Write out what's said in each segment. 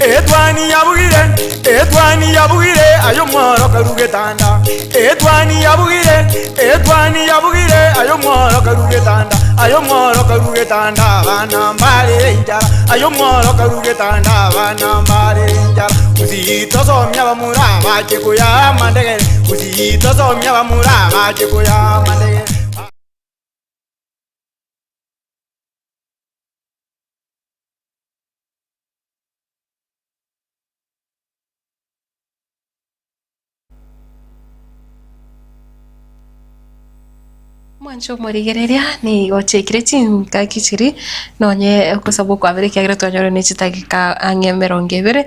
Etwani yabugire, etwani yabugire, aye omworo karu getanda. Etwani yabugire, etwani yabugire, aye omworo karu getanda. Aye omworo karu getanda, abana mbarere enchara. Aye omworo karu getanda, abana mbarere enchara. Gusii tosomia abamura bache koyaa amandegere, Gusii tosomia abamura bache koyaa amandegere. Mwanche omorigereria nigo chiaikire chingaki chiria nonye okosaba okwabera ekiagera twanyora ne chidakika ang'e emerongo ebere,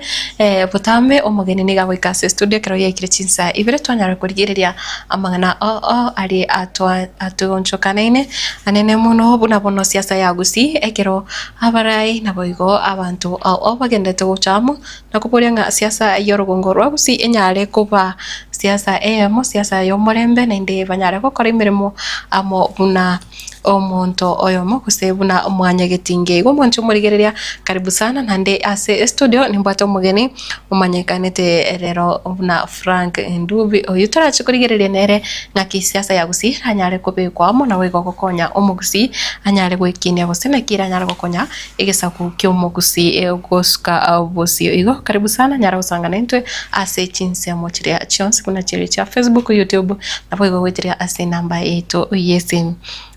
botambe omogeni nigo agoika ase estudio ekero giaikire chinsa ibere twanyara korigereria amang'ana oo oo aria atwa atoonchokanaine anene mono buna bono siasa ya gusii ekero abarai naboigo abanto ao ao bagendererete gocha amo. Nakoboria ng'a siasa y'orogongo rwa Gusii enyare koba siasa eyemo, siasa y'omorembe, naende banyare gokora emeremo amo buna omonto oyomo gose buna mwanyagetinge. Igo mwanche omorigereria karibu sana naende ase estudio nimbwate omogeni omanyekanete rero buna Frank Ndubi oyio torache korigereria nere ng'aki siasa ya Gusii eranyare kobekwa amo naboigo gokonya omogusii anyare gwekinia gose naki eranyare gokonya Egesaku ki'omogusii gosuka bosio igo. Karibu sana nyara gosanga naintwe ase chinsemo chiria chionsi buna chiria chia Facebook, YouTube naboigo goeteria ase enamba yaito y'esimi.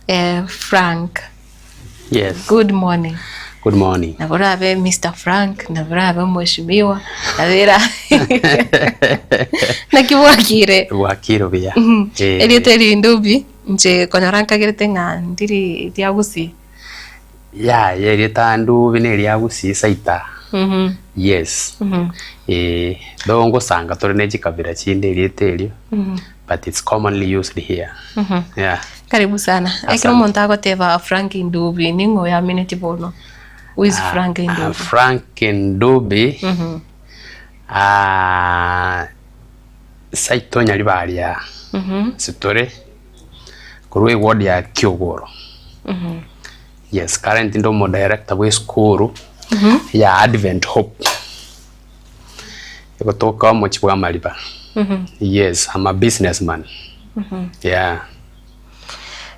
Eh, Frank. Yes. Good morning. Good morning. Nabo orabe Mr. Frank, nabo orabe Mheshimiwa, nabo era Naki bwakire? Bwakire buya. Eh. Erieta eri Ndubi, inche konyora nkagerete ng'a ndiri ria Gusii. Yaya erieta Ndubi neria Gusii Saita. Yes. Eh, though ngosanga tore ne chikabira chinde erieta erio, but it's commonly used here. Yeah. Karibu sana. Asante. Ekero omonto agoteba Frank Ndubi, ning'o oyameneti bono? Who is Ah, Frank ah, Ndubi? Frank Ndubi ah, Saita Nyaribari ase tore korwa eward ya Kiogoro. Yes, currently ndi omodirector bwa esukuru ya Advent Hope egotoka omochie bwa Amariba. Yes, I'm a businessman. Yeah.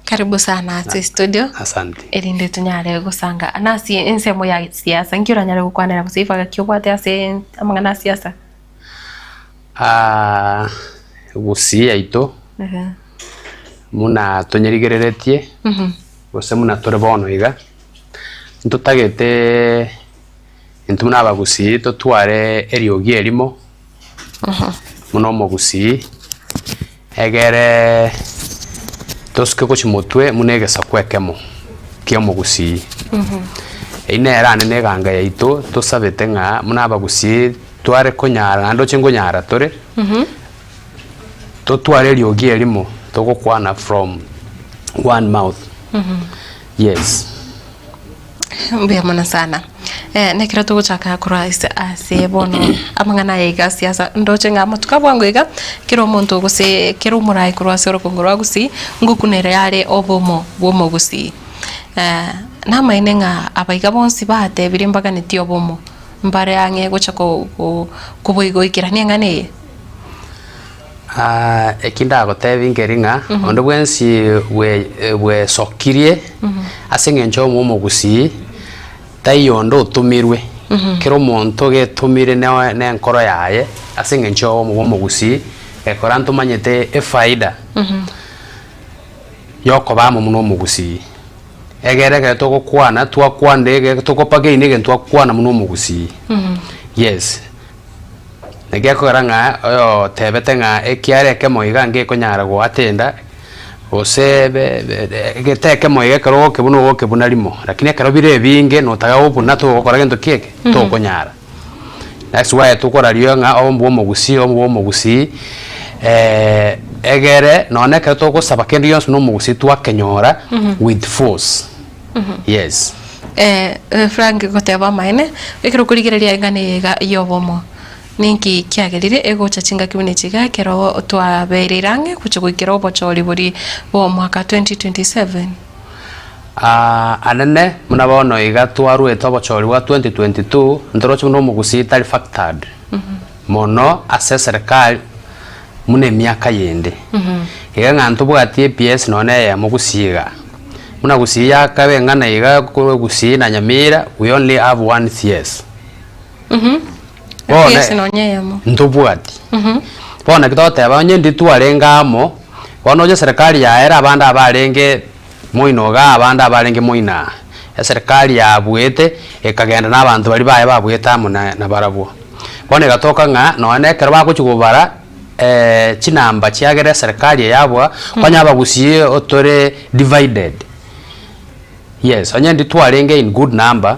Karibu sana ase studio. Asante. Erinde tonyare gosanga nase ensemo ya siasa nki oranyare gokwanera gose ebibaga ki obwate ase amang'ana a siasa? Ah, Gusii yaito buna tonyerigereretie gose buna tore bono iga, ntotagete intwe buna abagusii totware eriogi erimo buna omogusii, egere tosuke gochia motwe buna egesaku ekemo kia omogusii. Eyio nere ande na eganga yaito tosabete ng'a buna abagusii tware konyara naende oche nkonyara tore, totware eriogi erimo togokwana from one mouth, yes. Mbuya mono sana. Eh, nekero togochaka korwa ase ase bono amang'ana aya iga siasa ndoche ng'a amatuko a bwango iga kera omonto gose kera omoraai korwa ase orogongo rwa gusii ngokuna ere are obomo bwa omogusii. Eh, namaene ng'a aba iga bonsi batebirie mbaganetie obomo mbare ang'e gocha ko ko koboigoikerania eng'ana eye? Eki ndagotebie nkeri ng'a onde bwensi bwe bwesokirie ase eng'encho yomo omogusii, taiyo onde otomirwe, kera omonto ogetomire ne ne enkoro yaye ase eng'encho yobomo bwa omogusii, gekora ntomanyete efaida yokoba amo buna omogusii. Egere ekero togokwana twakwana ege togopageina egento twakwana buna omogusii, yes. Naki gekogera ng'a oyotebete ng'a ekiara ekemo iga ngekonyara goatenda, gose be be egete ekemo iga ekero ogokebuna ogokebuna rimo, lakini ekero bire ebinge notaka gobuna togokora gento ki eke? Tokonyara. That's why tokoraria ng'a obo mbwa omogusii obo mbwa omogusii egere nonye ekero togosaba kende gionsi buna omogusii twakenyora with force, yes. Frank goteba amaene, ekero okorigereria eng'ana eye iga y'obomo, ninki kiagerire egocha chingaki buna echi iga ekero twabeire ang'e gochia goikera obochori boria bw'omwaka 2027? Anene buna bono iga twaruete obochori bwa 2022, ntoroche buna omogusii tari factored mono ase eserekari buna emiaka yende. Iga ng'a ntobwati ePS nonya na eyemo gusii iga. Buna gusii yakabe eng'ana iga korwa gusii na Nyamira we only have one CS. Bono PS nonya eyemo. ntobwati. Bono naki togoteba onye ndiri twarenge amo, bono oche eserekari yaye ere abande abarenge moino igaa abande abarenge moino aa. Eserekari yabuete ekagenda na abanto baria baye babuete amo na nabarabwo. Bono egatoka ng'a nonya na ekero bagochia kobara chinamba chiagera eserekari eye yabua, konya abagusii otore divided. Yes, onye ndi twarenge in good number,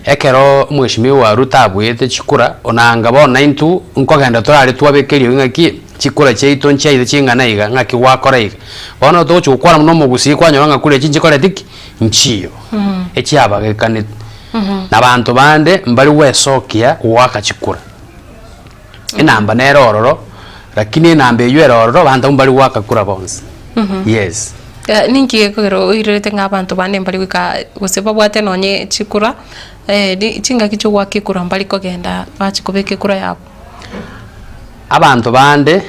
ekero omweshimiwa Ruto abuete chikura, onanga bono naintwe nkogenda torare twabeka eriogi ng'aki, chikura chiaito nchiaito ching'ana iga, ng'aki gwakora iga. Bono togochi gokwana buna omogusii kwanyora ng'a kura echi nchikoreti ki? Nchiyo. Echiabagekanete. Na abanto bande mbari gwesokia goaka chikura. Enamba nere ororo, lakini enamba eywo ere ororo, abanto abwo mbari goaka kura bonsi. Yes. Eh, ninki gekogera oirorete ng'a abanto bande mbari goika gose babwate nonye chikura eh, ri chingaki chiogoaka ekura mbari kogenda bachia kobeka ekura yabo? Abanto bande,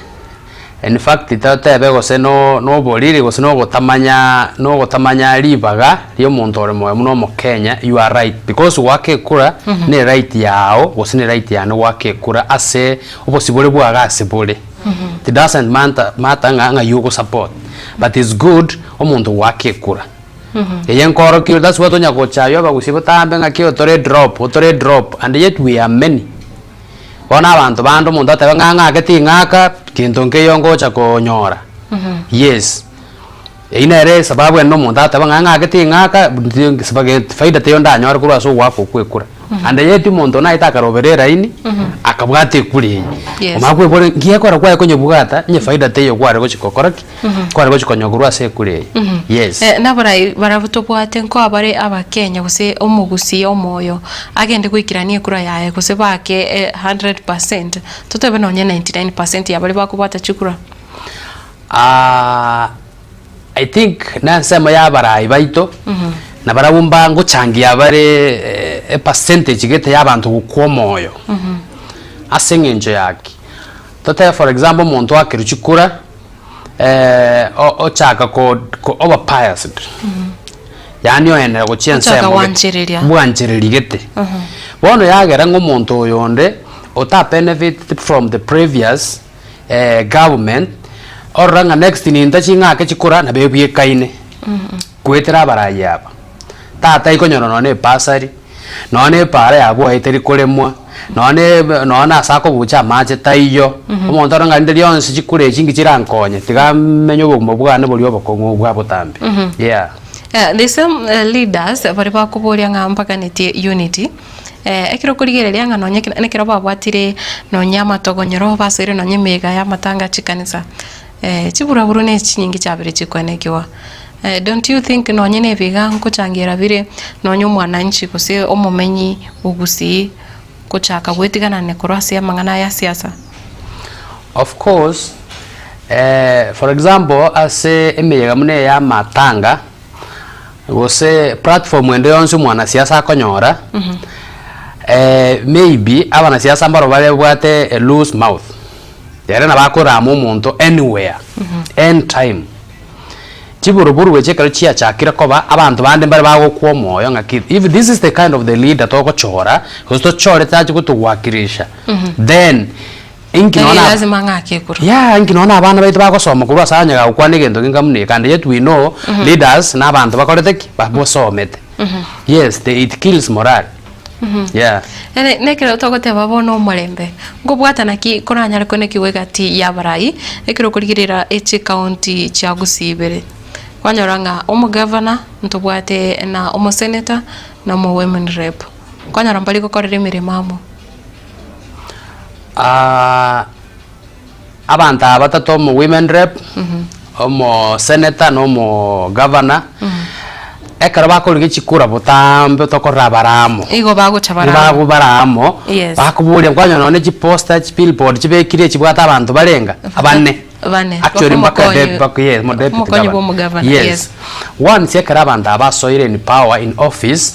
in fact totebe gose no na oboriri gose na ogotamanya na ogotamanya ribaga ria omonto ore moyo buna omokenya, you are right because goaka ekura na eright yago gose na eright yane goaka ekura ase obosibore bwago ase bore. It doesn't matter matter ng'a ng'ai ogosupport but it's good omonto goaka ekura. Eye nkorokia that's why tonya gochaywa abagusii botambe ng'aki otore drop otore drop and yet we are many. Bono abanto bande omonto atebe ng'a ng'ake ting'aka, kento nkeiyo ngocha konyora. Yes, eyio nere esababu ende omonto ateba ng'a ng'ake ting'aka, faida teiyo ndanyore korwa ase ogoaka okwo ekura. And yet omonto naete akarobera eraini, akabwata ekura eye. Yes. Omanye kwebora nki ekora kwaye konyebwata, onye faida teiyo kware gochi gokora ki? Kware gochi konyora korwa ase ekura eye. Yes. Eh, nabarai barabwo tobwate nkoa bare abakenya gose omogusii omoyo agende goikerania ekura yaye gose baake eh, 100% totebe nonye 99% ya baria bakobwata chikura. Ah, I think na ensemo ya abarai baito, na barabwo mba ngochangia bare eh, epercentage gete ya abanto gokwa omoyo. Ase eng'encho ya ki? Totebe for example omonto oakerwe chikura, ochaka ko ko oba biased, yaani oenera gochia Ochaka ensemo gete, gwanchereria. bwanchereria gete. Bono yagera ng'a omonto oyo onde ota benefit from the previous government, orora ng'a next nintachi ng'ake chikura nabo ebwekaine, goetera abarai aba. Tata aikonyora nonya na ebasari, nonya na epaara yabwo etari koremwa, nonya na ebe nonya na ase akobucha amache taiyo, omonto ore ng'a rinde rionsi chikura echi nki chirankonye, tiga menye obogima bwane boria obokong'u bwa botambe, yeah. The same leaders baria bakoboria ng'a mbaganetie unity, ekero okorigereria ng'a nonye ekero babwatire nonye amatogonyero basoire nonye emeyega ya amatanga chikanisa, chiburaburu ne chinyingi chiabeire chikoenekiwa. Don't you think nonye na ebiga nkochangera bire nonye omwananchi gose omomenyi o Gusii gochaka gwetiganania korwa ase amang'ana aya siasa? Of course, for example ase emeyega buna eye ya amatanga, gose platform ende yonsi omwanasiasa akonyora, maybe abanasiasa mbaro bare babwate a loose mouth, ere nabo akorama omonto anywhere, anytime. Chiburuburu echi ekero chiachakire koba, abanto bande mbare bagokwa omoyo ng'aki if this is the kind of the leader togochora, gose tochorete ache gotowakilisha, then inki Tari nonya na lazima ng'ake ekura. yeah inki nonya na abana baito bagosoma korwa ase onye gagokwana egento genga buna eke and yet we know leaders na abanto bakorete ki? Basomete. Yes the it kills morale. Yeah. Ere nekero togoteba bono omorembe, nkobwatana ki koranyare koenekigwa egati y'abarai ekero okorigerera echicounty chia Gusii ibere? Kwanyora ng'a omogavana ntobwate na omosenator na omo women rep, kwanyora mbari gokorera emeremo amo. Abanto aba batato omo women rep, omo senator na omo governor, ekero bakorigia chikura botambe tokorora abare amo. Igo bagocha bare amo. Nibago bare amo, Yes. bakoboria kwanyora nonye chiposter, chibillboard chibekire chibwate abanto barenga? Abane. Bane. Actually mpaka Omokonyi- de- mpaka yes, mo deputy omokonyi governor. bw'omogavana, Yes. yes. Once ekero abanto aba basoire in power in office,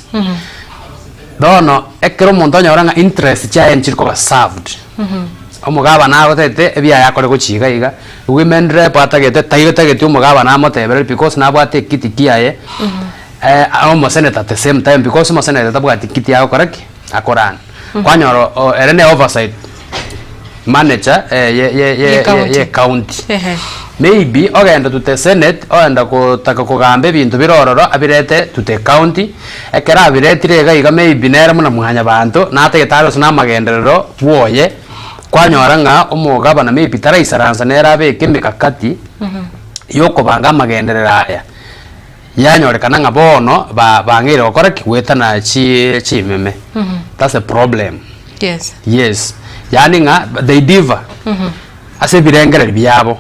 bono ekero omonto onyora ng'a interest chiaye nchiri koba served, omogabana agotete ebiaye akore gochia iga iga, women rep atagete taigotageti omogabana amotebereri because nabwate ekiti kiaye, omosenator at the same time because omosenator tabwati kiti agokora ki? Akorana. Kwanyora o ere ne oversight manager ye ye ye Ye ye county. ye county. Ehe. Maybe ogende to the senate ogenda kotaka kogamba ebinto bire ororo abirete to the county, ekero abiretire iga iga maybe nere buna mwanyabanto natagete arose na amagenderero bwoye, kwanyora ng'a omogabana maybe taraisaransa nere abeke emekakati yokobanga amagenderero aya. Yanyorekana ng'a bono ba bang'eire gokora ki? Goetana chi chimeme. That's a problem. Yes. Yes. Yaani ng'a they differ ase ebirengererio biabo.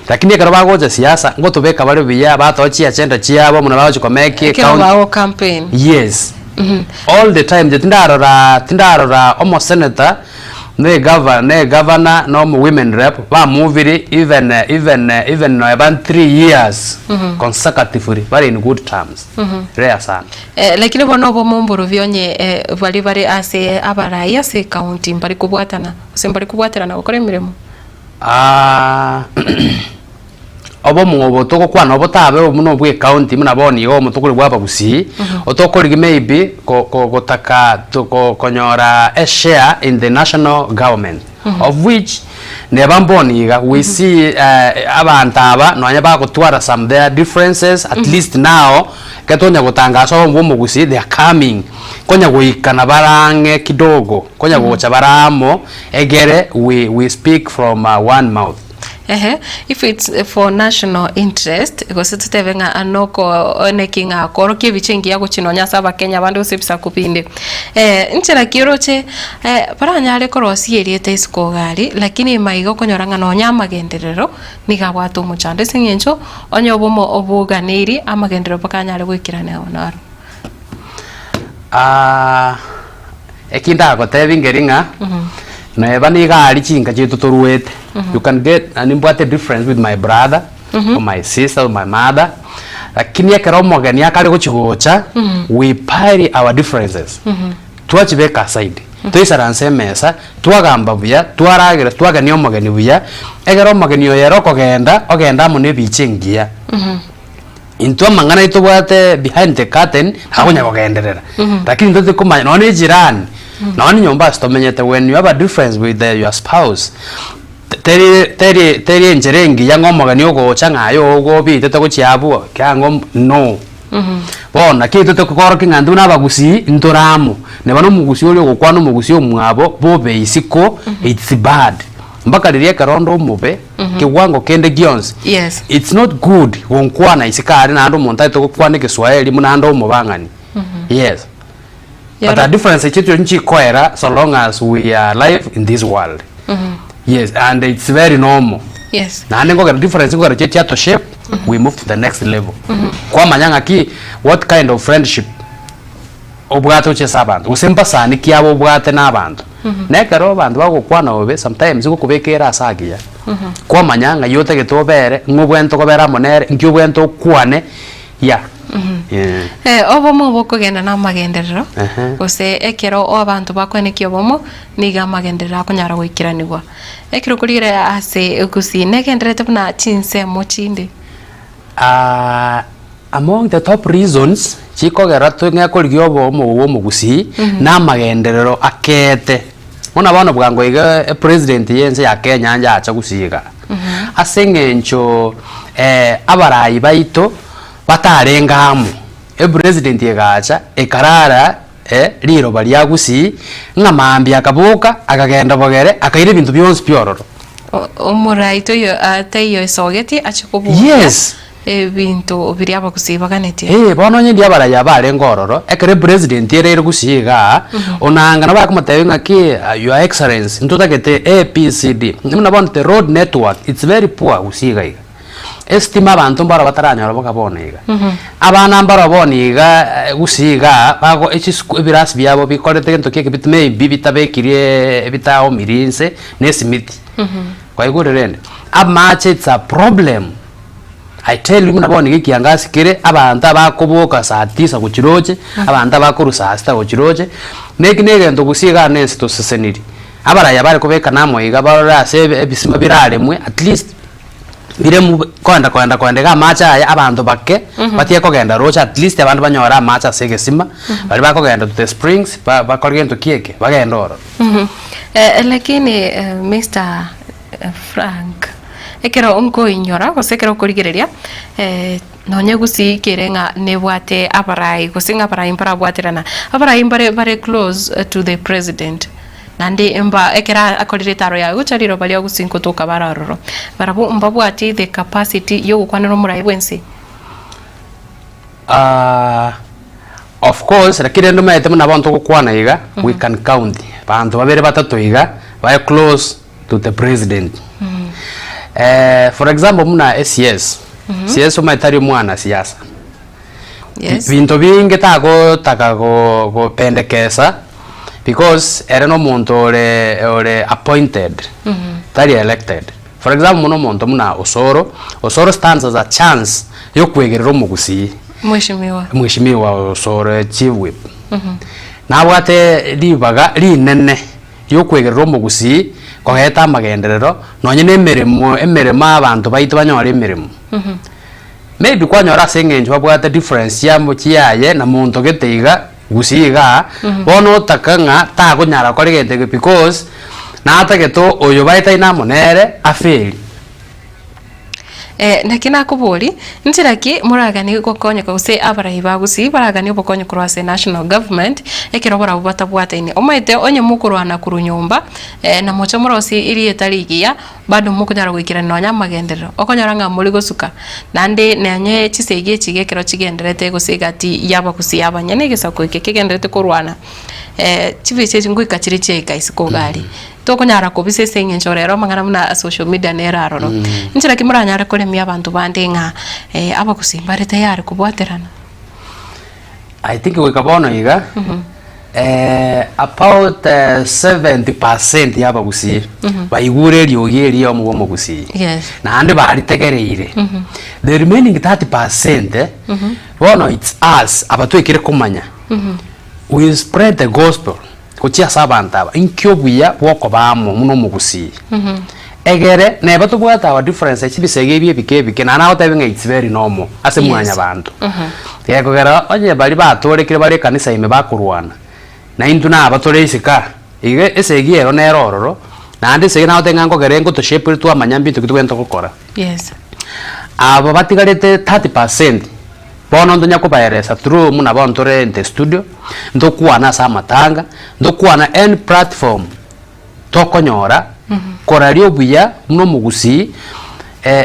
Lakini ekero bagocha siasa, ngotobeka bare buya, batoa chiagenda chiabo buna bagochi komeki Ekero ecounty. bago campaign. Yes. All the time inche tindarora tindarora omosenator na egava na egavana na omo women rep bamovire even even even noeba 3 years consecutively bare in good terms. Rare sana. Eh, lakini bono obomo mborobio onye eh, baria bare ase abarai ase ecounty mbari kobwatana gose mbari kobwaterana gokora emeremo. Ah, obomo obo togokwana obo tabe buna obwa ecounty buna bono iga omotokori bwa abagusii, otokorigia maybe ko- ko- gotaka to ko- konyora eshare in the national government of which neba mbono iga we see abanto aba nonye bagotwara some their differences at least now ekero tonya gotangasa obomo bwa omogusii they are coming konya goikana bare ang'e kidogo konya gocha bare amo egere we we speak from one mouth. Ehe, if it's for national interest, gose totebe ng'a noko neki ng'a korokia ebicha engiya gochia nonya ase abakenya bande gose ebisaku binde. Nchera ki oroche baranyare korosia erieta isiko iga aria, lakini maiga okonyora ng'a nonya amagenderero nigo abwate omochando ase eng'encho onye obomo oboganeiri amagenderero mpaka anyare goikerana naro. Eki ndagotebie nkeri ng'a, neba niga aria chinka chiaito toruete, you can get naende nimbwate difference with my brother, or my sister, or my mother, lakini ekero omogeni akare gochi gocha, we pile our differences, twachibeka aside, toisaranse emesa, twagamba buya, twaragera, twagenia omogeni buya, ekero omogeni oyo ere okogenda, ogenda amo na ebicha engiya. Intwe amang'ana aito tobwate behind the curtain akonya kogenderera lakini intwe tikomanya nonya na ejirani nonya na enyomba ase tomenyete when you have a difference with your spouse teri teri teri enchera engiya ng'a omogeni ogocha ng'a aye ogo obitete gochia abwo kiang'o no. Bono naki intwe tokorokia ng'a intwe buna abagusii ntore amo, neba na omogusii oria ogokwana omogusii omwabo bobe isiko it's bad. Mpaka riria ekero onde omobe kewango kende gionsi Yes. it's not good gonkwana isiko aria naende omonto aete gokwana egeswaeri buna ande omobang'ani yes but Yoro- a difference echio chio nchikoera so long as we are alive in this world yes and it's very normal Yes. naende nkogera difference nkogera chie chiato shape we move to the next level kwamanya ng'aki what kind of friendship Obwate gochia ase abanto, gose mbasani ki aba obwate na abanto. Na ekero abanto bagokwana bobe, sometimes gokobeka ere ase agiya, kwamanya ng'ai otagete obere, ng'a obwenerete kobera amo nere, nki obwenerete okwane, yeah. Eh. Eh, obomo bokogenda na amagenderero, Ehe. gose ekero abanto bakoenekia obomo, nigo amagenderero akonyara goikeranigwa. Ekero okorigereria ase gusii negendererete buna chinsemo chinde. Among the top reasons chikogera tong'e korigia obomo obo bwa omogusii, na amagenderero akeete. Buna bono bwango iga epresident ya ense ya Kenya yacha gusii igaa, ase eng'encho abarai baito batarenge amo, epresident egacha ekarara riroba ria gusii, ng'a mambia akaboka akagenda bogere akaira ebinto bionsi pi ororo. Omorai toiyo taiyo esogetie ache kobua Yes. ebinto biria abagusii baganetie. Ee, bono onye ndiria abarai aba barenge ororo, ekero epresident ere ere gusii igaa, onanga nabo bakomotebia ng'aki your excellency ntotagete A, B, C, D. Buna bono the road network it's very poor gusii iga iga. Estima abanto mbaro bataranyora boka bono iga. Abana mbaro bono iga gusii igaa bago echisuku ebirasi biabo bikorete gento ki ekebit maybe bitabekirie bitaomirie inse na esimiti. Kwaigure rende? Amache it's a problem. I tell you buna bono iga ekiangasi kere, abanto abakoboka saa tisa gochia roche, abanto abakorwa saa sita gochia roche, na eki na egento gose igaa na ense toseseniri. Abaraya bare kobekana amo iga barore ase ebe ebisima biraremwe at least, biremwe koenda koenda koenda iga amache aya abanto bake, batige kogenda roche at least abande banyore amache ase egesima, baria bakogenda to the springs, ba bakore gento ki eke, bagende ororo. Lakini Mister Frank, ekero nkoinyora gose ekero okorigereria nonye gusii kere ng'a nebwate abarai gose ng'a abarai mbarabwaterana, abarai mbare bare close to the president naende mba ekero akorire etaro yaye gocha riroba ria gusii nkotoka bare ororo, barabwo mbabwati the capacity yogokwanera omorai bwensi? Of course lakini rende omanyete buna bono togokwana iga, we can count banto babere batato iga bare close to the president. For example buna eCS, CS omanyete tari omwana siasa, Yes. binto binge tagotaka go gopendekesa because ere na omonto ore ore appointed, tari elected. For example buna omonto buna Osoro, Osoro stands as a chance ya okwegerera omogusii. Mweshimiwa. Mweshimiwa Osoro chief whip. Nabwate ribaga rinene riokwegerera omogusii kogeta amagenderero nonye na emeremo emeremo abanto baito banyore emeremo. Maybe kwanyora ase eng'encho babwate difference chiabo chiaye na monto gete iga gusii igaa, bono otaka ng'a takonyara gokora egento eke because natagete oyo baetaine amo nere aferi. Naki nakoborie, nchera ki moraganie gokonyeka gose abarai ba Gusii baraganie obokonyi korwa ase national government ekero barabwo batabwataini? Omanyete onye mokorwana korwa nyomba na moche morosie erieta rigiya bado mokonyara goikerania nonya amagenderero, okonyora ng'a more gosuka naende nonye chisegi echi iga ekero chigendererete gose egati y'abagusii abanyene egesaku eke kegendererete korwana chibesa echi ngoika chire chiaika isiko iga aria. Tokonyara kobisa ase eng'encho rero amang'ana buna social media nere aroro. Inche naki moranyare koremia abanto bande ng'a abagusii mbare tayari kobwaterana? I think goika bono iga about 70% ya abagusii baigure eriogi eria omo bwa omogusii Yes. naende baritegereire the remaining 30% bono it's us abatwekire komanya we spread the gospel Gochia ase abanto aba, inki obuya bw'okoba amo buna omogusii? Egere, neba tobwate our differences chibisegi ebi ebike ebike, naende nagotebia ng'a it's very normal ase Yes. mwanyabanto. Gekogera onye baria batorekire bare ekanisa ime bakorwana, na intwe naba tore isiko aa, iga esegi ero nere ororo, naende esegi nagotebia ng'a nkogera engotoshape ere twamanya mbinto ki tobwenerete gokora. Yes. Aba batigarete 30%. Bono ntonya kobaeresa through buna bono tore in the studio, ntokwane ase amatanga, ntokwane any platform tokonyora koraria obuya buna omogusii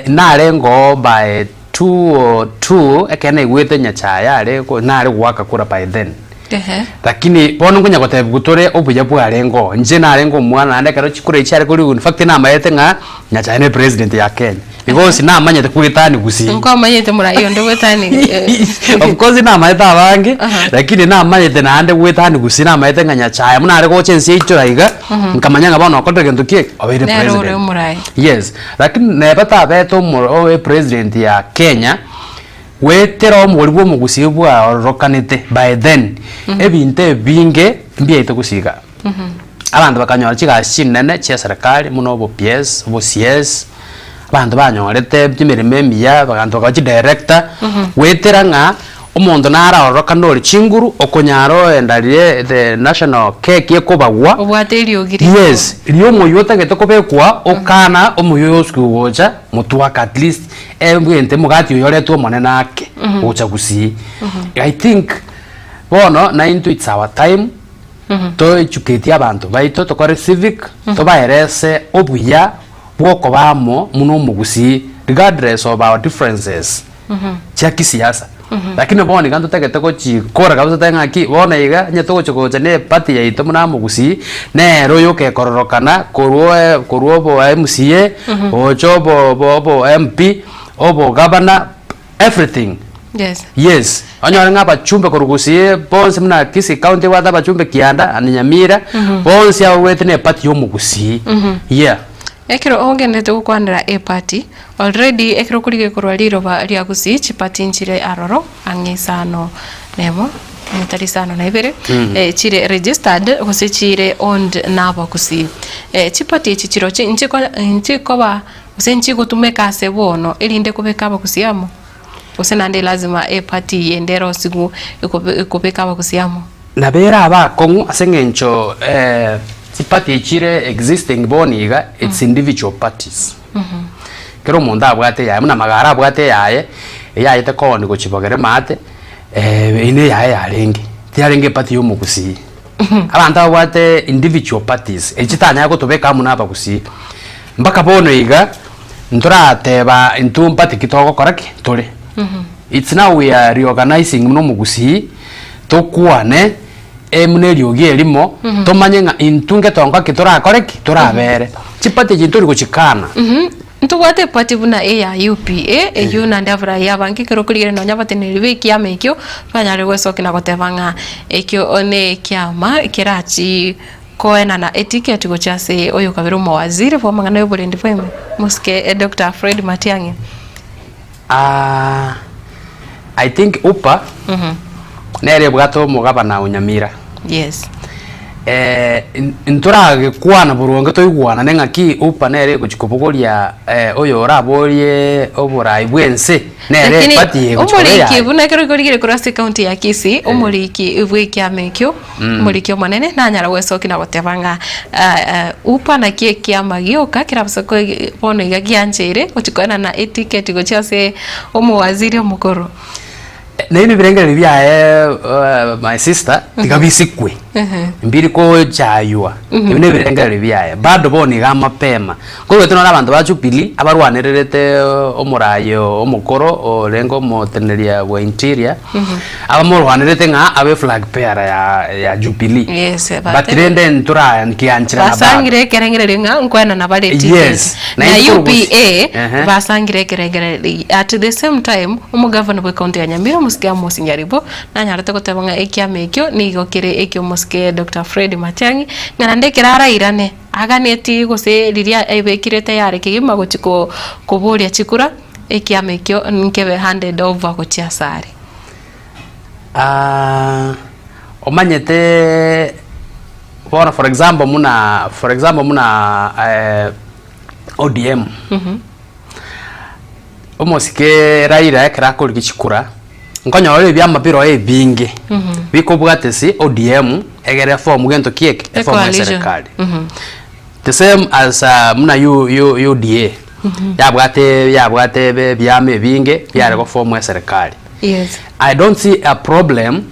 narenge oo by 202 ekero naigwete Nyachae are nare goaka kura by then. Ehe. Lakini bono nkonya gotebiwa tore obuya bwarenge oo, inche narenge omwana naende ekero chikura echi chiare korigwa in fact namayete ng'a Nyachae ne president ya Kenya because namanyete gwetani gusii. Nkwamanyete morai onde gwetani eh. Of course namanyete abange Aha. lakini namanyete naende gwetani gusii namanyete ng'a Nyachae buna are gocha ense yaichora iga nkamanya ng'a bono okorire gento ki eke obeire Nere ore president. omorai. Yes, lakini neba tabete omoro obe president ya Kenya. Goetera omogori bw'omogusii bwaororokanete by then, ebinto ebinge mbiaete gosiga. Abanto bakanyora chigasi chinene chia eserekari buna obo PS, obo CS, abanto banyorete emeremo emiya, abanto bakaba chidirector, goetera ng'a omonto nare aororokane ore chinguru, okonyara oenda riria the national cake ekobagwa, Obwate eriogi riago. yes, riria omoyio otagete kobekwa, okana omoyio oyo osukiwe gocha, motwake at least. Ebwente omogati oyo oretwe omonene ake gocha gusii. I think bono naintwe it's our time to educate abanto baito tokore civic tobaerese obuya bwokoba amo buna omogusii regardless of our differences chia kisiasa. Lakini bono iga ntotagete gochikora kabisa totebe ng'aki bono iga onye togochi gocha na eparty yaito buna omogusii nere oyokekororokana korwa korwa obo MCA gocha obo obo obo MP obo gavana everything. Yes. Yes, onyore ng'a abachumbe korwa gusii bonsi buna Kisii county ebwate abachumbe kianda and Nyamira bonsi abo babwate na eparty ya omogusii yeah. Ekero ogenderete gokwanera eparty, already ekero okorigia korwa riroba ria Gusii chiparty nchire aroro ang'e isano nemo, onye tari isano na ibere, chire registered gose chire owned na abagusii. Chiparty echi chirochio nchiko nchikoba gose nchigotumeka ase bono erinde kobeka abagusii amo? Gose naende lazima eparty yende erosigwe ekobeka abagusii amo? Nabo ere abakong'u ase eng'encho chiparty echi chire existing bono iga it's individual parties. Kera omonto abwate eyaye buna Magara abwate eyaye, eyayete kooni gochia bogere maate, eyio ne eyaye yarenge, tiyarenge eparty ya omogusii. Abanto babwate individual parties, echi chitanyare gotobeka amo na abagusii. Mpaka bono iga, ntorateba intwe mparty ki togokora ki? Tore. It's now we are reorganizing buna omogusii. Tokwane buna eriogi erimo, tomanye ng'a intwe ngetongo ki torakore ki? Torabere. Chiparty echi ntori gochikana. Ntobwate eparty buna eya UPA, eyio naende abarai abange ekero okorigereria nonya abateneneri ba ekiama ekio, banyare gwesokia na goteba ng'a ekio ne ekiama kerachi koenana eticket gochia ase oyokabere omowaziri bw'amang'ana y'oborendi bwa ime, omosike Doctor Fred Matiang'i. Aah I think UPA nere ebwate omogabana o Nyamira. Yes. Eh, ntoragekwana boronge toigwanane ng'aki UPA nere egochi kobogoria eh, oyo oraborie oborai bw'ense nere Lakini eparty egochi koba omoriki eyaye. buna ekero korigire korwa ase ekaunti ya Kisii, omoriki bw'ekiama ekio, omoriki omonene nanyara gwesokia na goteba ng'a UPA naki ekiama gioka kerabase koe bono iga giancheire gochia koenana eticket gochia ase omowaziri omokoro. Naende ebirengererio biaye my sister tiga bisikwe, mbiri kochaywa, ebi na ebirengererio biaye, bado bono iga mapema. Koigwete nore abanto ba Jubilee abarwanererete omoraai omokoro orenge omoteneria bwa interior, abamorwanerete ng'a abe flag bearer ya ya Jubilee. Yes, But batebire. rende ntora nkiancherana bado. Basangire ekerengererio ng'a nkoenana bare eticket. Yes. Na Naende UPA Ehe. basangire ekerengererio at the same time omogavana bwe county ya Nyamira omosike Amos Nyaribo nanyarete goteba ng'a ekiama ekio nigo kere ekiomosike Doctor Fred Matiang'i ng'a naende ekero arairane Aganetie gose riria aibekire tayari kegima gochia koboria chikura, ekiama ekio nkebe handed over gochia asare. Omanyete bono for example buna for example buna ODM, omosike Raila ekero akorigia chikura, nkonyora ebiama biroo ebinge bikobwate ase ODM egere eform gento ki eke? Eform Ecoalition. eserekari. The same as buna U U UDA yabwate yabwate ebe ebiama ebinge biare goform eserekari. Yes. I don't see a problem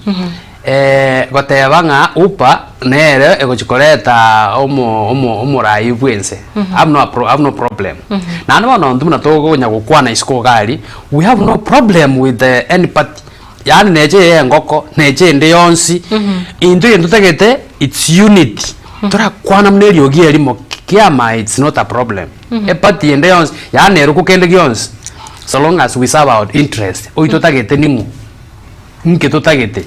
goteba ng'a UPA nere egochi koreta omo omo omorai bwense. I have no a pro I have no problem. Naende bono intwe buna togonya gokwana isiko iga aria, we have no problem with any party. Yaani neche eye engoko, neche ende yonsi, intwe egento totagete it's unity. Torakwana buna eriogi erimo kiama it's not a problem. Eparty ende yonsi, yaani erokwo kende gionsi, so long as we serve our interest, oywo totagete ning'o? Inki totagete?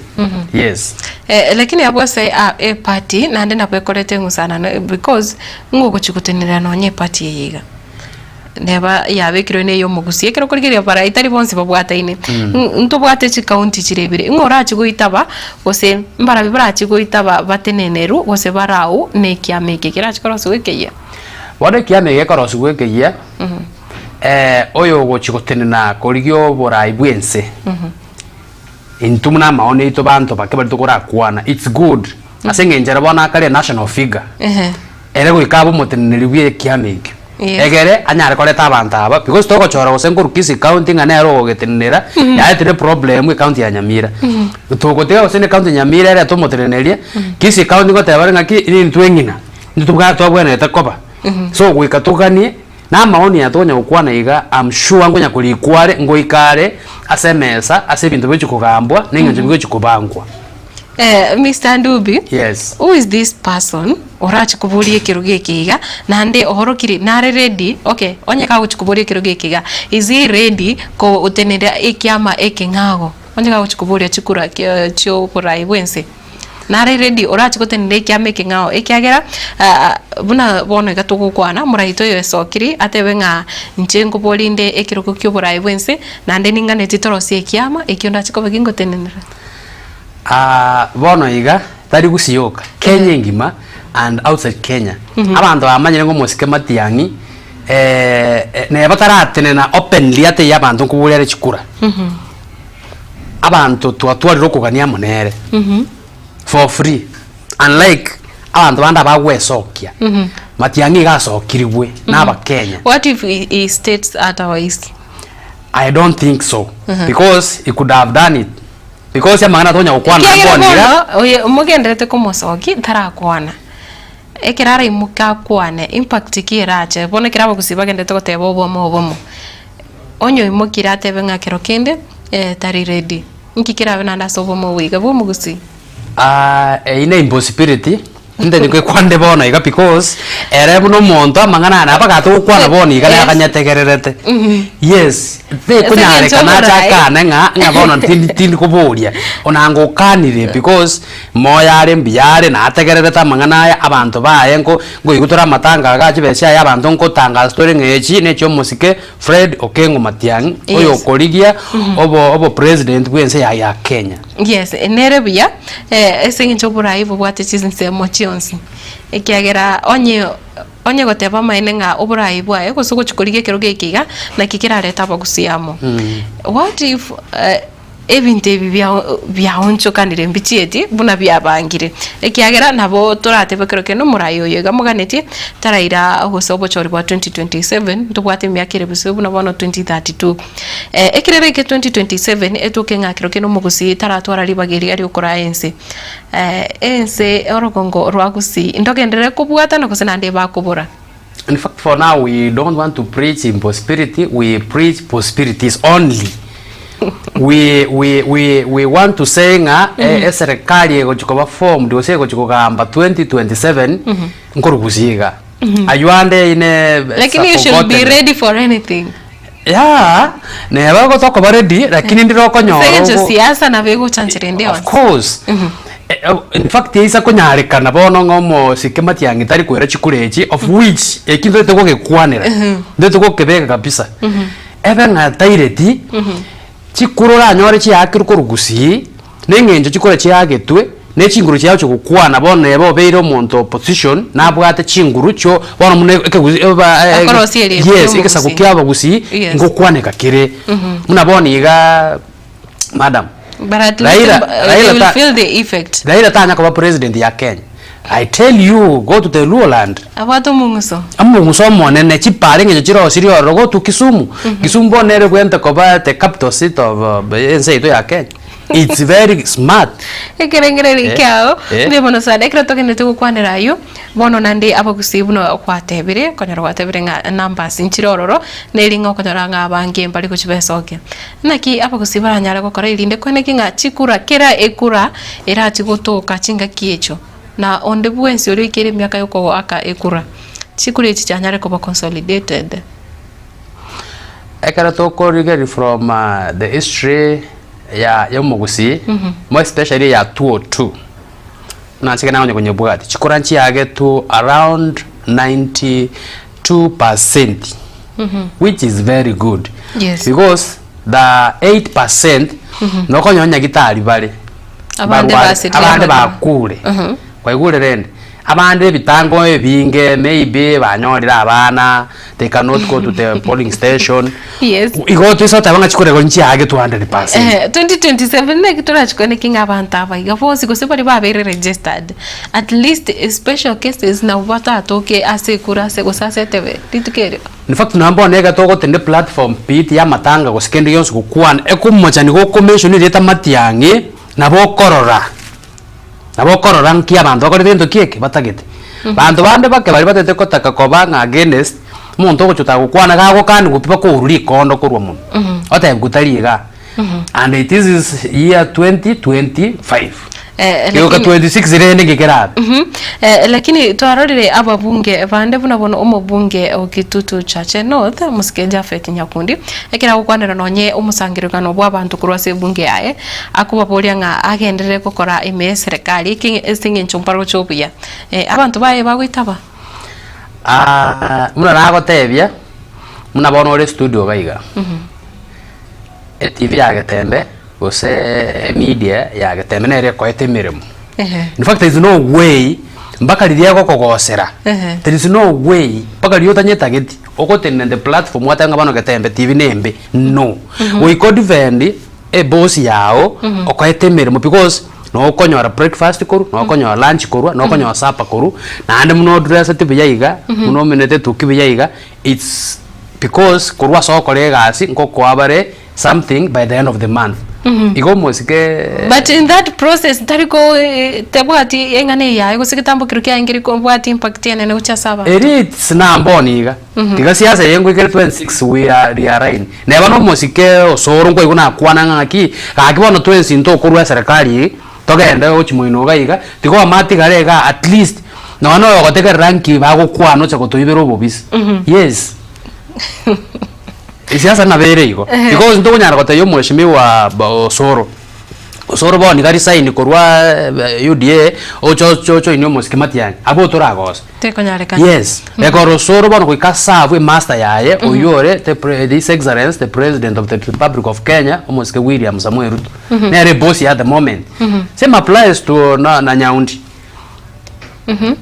Yes. Eh, lakini abwo ase a eparty naende nabo ekoreta eng'usanano eh, because ng'o ogochi gotenenera nonye eparty eye iga. Neba yabekirwe na eyomogusia ekero okorigereria bara etari bonsi babwataine. Ng- Ntobwate chikaunti chire ibere, ng'o orachi goitaba gose mbarabi barachi goitaba batenenerwe gose barau na ekiama eke kerachi korosiwa ekeyia. Bono ekiama eke gekorosiwa ekeyia, oyo ogochi gotenena korigia oborai bw'ense, Intwe buna amaoni aito banto bake baria tokorakwana it's good ase eng'encho ere bono akare national figure Ehe. ere goika abe omoteneneri bwe ekiama ekio Yes. egere anyare koreta abanto aba because togochora gose nkorwa Kisii county ng'a nere ogogeteneneria yaetire problem ecounty ya Nyamira togotiga gose ne ecounty ya Nyamira erete omoteneneria Kisii county ngoteba bare ng'aki intwe eng'ina intwe tobwa twabwenerete koba so goika toganie Na amaoni aya tokonya gokwana iga, am sure nkonya korikwa are, ngoika are ase emesa ase ebinto bigochia kogambwa na eng'encho bigochia kobangwa. Eh, Mister Ndubi, Yes. who is this person orache koboria ekerogo eke iga naende oorokire nare ready okay onye kagochi koboria ekerogo eke iga is he ready kotenenera ekiama ekeng'ago onye kagochi koboria chikura chia oborai bwense. Nare ready orache gotenena ekiama ekeng'ao ekiagera buna bono iga togokwana moraito oyo esokiri atebe ng'a inche nkobori inde ekerogo kia oboraai bwense naende ning'aneti torosie ekiama ekio ndache koba gingotenenera. Bono iga tari gusii yoka, Kenya engima and outside Kenya, abanto bamanyire ng'a omosike Matiang'i neba taratenena openly atebie abanto nkoboria are chikura. Abanto twatwarire okogania amo nere for free unlike abanto bande abagwesokia, Matiang'i iga asokirigwe na abakenya. What if he states otherwise? I don't think so because he could have done it because amang'ana tonya gokwana Ekiagera bono iga. bono oye mogenderete komosokia tarakwana, ekero araimoke akwane impact ki erache? Bono ekero abagusii bagenderete goteba obomo obomo, onye oimokire atebe ng'a kero kende tari ready, inki kerabe naende ase obomo obo iga bwa omogusii? Eyio ne impossibility, ntari koekwande bono iga because ere buna omonto amang'ana aya nabo agatogokwana bono iga Yes. naganyetegererete. Yes, tekonyarekana Ase eng'encho ache akane ng'a ng'a bono tindi tindi koboria, onanga okanire because moyo are mbuya are nategererete amang'ana aya abanto baye nko nkoigwa tore amatanga igaa chibesa chiaye abanto nkotangasa tore ng'a echi ne chia omosike Fred Okengo Matiang'i, Yes. oyokorigia obo obopresident bwa ense yaye ya Kenya. Yes, nere buya ase eng'encho oborai bobwate chinsemo chionsi, ekiagera onye onye goteba amaene ng'a oborai bwaye gose ogochia korigia ekerogo eke iga, naki kerarete abagusii amo. What if ebinto ebi bia biaonchokanire mbichieti buna biabangire, ekiagera nabo toratebe ekero kende omorai oyo iga moganetie taraira gose obochori bwa 2027 ntobwate emiaka ere bosio buna bono 2032. Ekero eraike 2027 etoke ng'a kero kende omogusii taratwara ribaga eria riokoraa ense. Ense orogongo rwa gusii ndogenderere kobwatana gose naende bakobora? In fact for now we don't want to preach impossibility, we preach possibilities only. we, we, we, we want to say ng'a e- eserekari egochi koba formed gose egochi kogamba 2027 nkoru gusii iga. Aywo ande ine Lakini you should be ready for anything. Yeah, neba gotokoba ready lakini ndire okonyora Ase eng'encho ogo- siasa nabo egochanchera ende Of yonsi. course. Eh, eh, in fact eisa konyarekana bono ng'a omosike matiang'i tari koira chikura echi of which eki ntoete gogekwanera ntoete gokebeka kabisa ebe ng'a taireti chikura oranyore chiakirwe korwa gusii na eng'encho chikura chiagetwe ne chinguru chiagochia gokwana bono neba obeire omonto opposition nabwate chinguru chio bono buna ekegusii eba eh, Akorosia erieta yes ri'omogusii. egesaku kia abagusii Yes. ngokwaneka kere buna bono igaa madam But at least Raila, they Raila will ta- feel the effect. Raila tanya koba president ya Kenya I tell you go to the Luoland Abwate omong'uso. Omong'uso omonene chipara eng'encho chirosirie ororo go to Kisumu. Kisumu bono nere egwente koba the capital city of ense yaito ya Kenya. It's very smart. Ekerengererio Eh, kiao eh. mbuya mono sana ekero togenderete gokwanera aywo bono naende abagusii buna gwatebire okonyora gwatebire ng'a numbers nchire ororo neri ng'a okonyora ng'a abange mbari gochibesokia. Naki abagusii baranyare gokora erinde koeneki ng'a chikura kera ekura erachi gotoka chingaki echio na onde bwensi oria oikeire emiaka yokogoaka ekura, chikura echi chianyare koba consolidated. Ekero tokorigereria from the history ya ya omogusii, more especially ya 202, buna inche ekero nakonya konyebwatia, chikura nchiagetwe around 92 percent, which is very good. Yes. Because the 8 percent, nokonyora nyagitari bare, Abande barware, basirire abande amagima. bakure, kwaigure rende? Abande ebitango ebinge maybe banyorire abana, they cannot go to the polling station. Yes. Igo toise goteba ng'a chikura igo nchiage 200%. Ehe, 2027 naki torachikwane ng'a abanto aba iga bonsi gose baria babeire registered, at least special cases nabo batatoke ase ekura ase gose ase etebe rituko erio. In fact nonye bono iga togotenda eplatform pi ya amatanga gose kende gionsi gokwana, ekomochani gokomention erieta matiang'i, nabo okorora. Nabo okorora nki abanto bakorete gento ki eke batagete. Banto bande bake baria batagete kotaka koba ng'a against, omonto ogocha otaka gokwana gagokanigwa pi bakourwa rikondo korwa monwe, otebiwa tari igaa. And it is year 2025. Eh, Gegoka lakini- 26 rende nki kerabe? Mhm. Eh, lakini twarorire ababunge bande buna bono omobunge o Kitutu Chache North Mosike Japhet Nyakundi ekero agokwanera nonye omosangererekano bwa abanto korwa ase ebunge yaye akobaboria ng'a agenderere gokora ime y'eserekari eke ase eng'encho mbaroche obuya. Eh, abanto baye bagoitaba. Ah, buna nagotebia, buna bono ore studio iga iga, eTV ya Getembe gose emedia ya Getembe nere ekoete emeremo. Ehe. In fact there is no way mpaka riria egokogosera, Ehe. there is no way mpaka riria otanyetageti ogotenena the platform gwateba ng'a bono Getembe TV nembe, no. Goika odefend eboss yao okoete emeremo because nokonyora breakfast korwa, nokonyora lunch korwa, nokonyora supper korwa, naende buna odresseti buya iga, buna omenete etuki buya iga, it's because korwa ase ogokora egasi nkokoa bare something by the end of the month. Igo omosike But in that process tari ko tabwati eng'ana eye yaye gose getambo keria kiaye nkeri kobwati impact enene gochia ase abanto. Eri it's namboni iga. Tiga siasa eye ngoikere 26 we are realign. Neba na omosike osoro nkwaigwa nakwana ng'a ng'aki, gaki bono twensi ntokorwa eserekari eye, togende gochia moino iga iga, tiga omatigare igaa at least nonya na oyogotegerera nki bagokwana ocha gotoibera obobisi. Yes. Esiasa nabo ere igo. Because ntokonyara gotebia omweshimiwa Osoro, Osoro bono iga resign korwa UDA oche oche ojoinie omosike Matiang'i, abwo toragosa. Tekonyarekana. Yes, ekero Osoro bono goika aserve emaster yaye oywo ore the pre his excellence the president of the republic of Kenya omosike William Samoei Ruto. Nere eboss at the moment. Same applies to na na Nyaundi.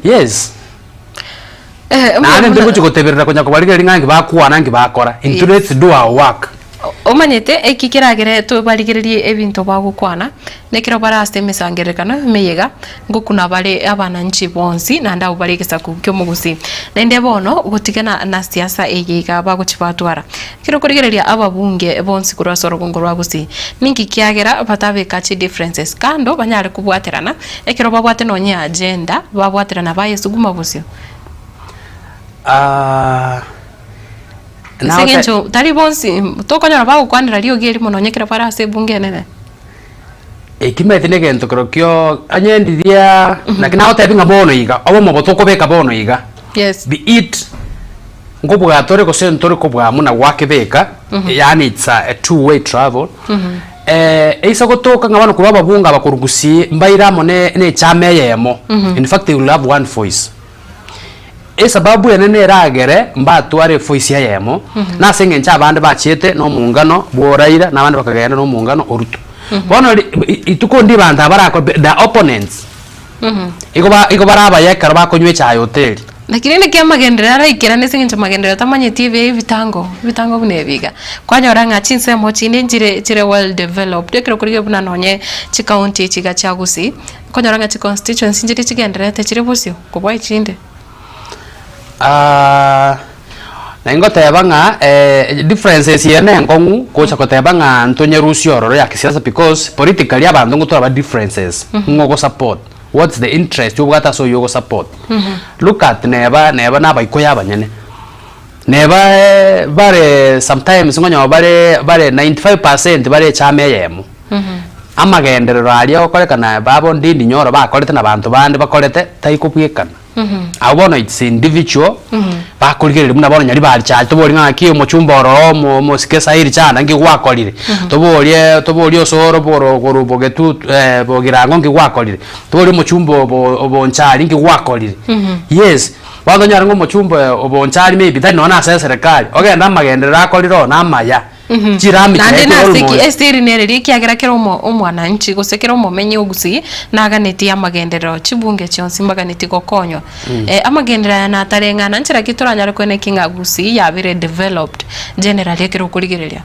Yes. Eh, Naende mbuya ntiri buna- gochia goteberera konya kobarigereria ng'a nki bakwana nki bakora. Intwe let's do our work. Omanyete eki keragere tobarigererie ebinto bagokwana, nekero bare ase emesangererekano emeyega, ngokuna bare abananchi bonsi naende abwo bare egesaku ki'omogusii. Naende bono gotigana na siasa eye iga bagochia batwara. Ekero okorigereria ababunge bonsi korwa ase orogongo rwa Gusii, ninki kiagera batabeka chidifferences kando banyare kobwaterana, ekero babwate nonye agenda, babwaterana bayesuguma bosio? Aah. Ase eng'encho tari bonsi tokonyora bagokwanera riogi erimo nonye ekero bare ase ebunge enene. Eki maete na egento kerokio onye ndiria naki nagotebi ng'a bono iga, obomo tokobeka bono iga, Yes. be it nkobua tore gose ntore kobua muna gwakebeka, yaani it's a two way travel, eise gotoka ng'a bono korwa ababunge aba korwa gusii mbaire amo ne na echama eyemo, in fact they will have one voice. Esababu enene eragere mbatware efoisi eyemo, nase engencho abande bachiete nomoungano bwa Raila, na abande bakagenda nomoungano o Ruto. Bono ri rituko ndi banto aba barako the opponents, igo ba igo bare abaya ekero bakonywa echae hoteli. Lakini naki amagenderero araikerane ase eng'encho magenderero tamanyeti ebi ebitango, ebitango buna ebi iga. Kwanyora ng'a chinsemo chinde nchire chire well developed, ekero korigia buna nonye chicounty echi iga chia Gusii, okonyora ng'a chiconstituency nchire chigendererete chire bosio. Kobua echinde. Naye ngoteba ng'a differences eye ne enkong'u gocha koteba ng'a ntonyerusie ororo ya kisiasa because politically abanto ngotora ba differences ng'o ogosupport, what's the interest obwate ase oywo ogosupport. Look at neba neba na abaikoyo abanyene, neba bare sometimes nkonyora bare bare 95 percent bare echama eyemo. Amagenderero aria agokorekana babo Ndindi Nyoro bakorete na banto bande bakorete taikobwekana. Abwo bono it's individual, bakorigereria buna bono Nyaribari chache toborie ng'a ng'aki omochumba oroo omo omosike Sairi chana nki gwakorire, toborie toborie osoro boro korwa bogetutu bogirango nki gwakorire, toborie omochumba obo obonchari nki gwakorire. Yes, bono tonyore ng'a omochumba obonchari maybe tari nonye na ase eserekari, ogende amagenderero akorire oo namaya. Chirami Naende chiaye nase ki almost. esiri nere eria ekiagera kera omo omwananchi gose kera omomenyi o Gusii naganetie amagenderero chibunge chionsi mbaganetie gokonywa. Eh, amagenderero aya natareng'ana nchera ki toranyare koeneki ng'a Gusii yabire developed generally ekero okorigereria?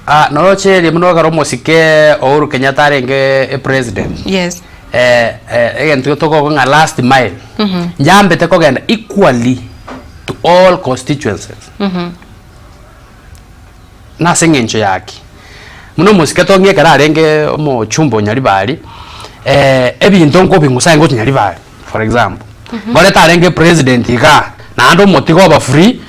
Ah, noroche eria buna ekero omosike Uhuru Kenyatta arenge epresident. Yes. Eh, eh, egento tokoba ng'a last mile. Njambete kogenda equally to all constituencies. Nase eng'encho ya ki? Buna omosike tong'ie ekero arenge omochumba o Nyaribari, ebinto nkobing'usa aye ngochia Nyaribari, for example. Ngorete arenge president igaa, naende omotiga oba free,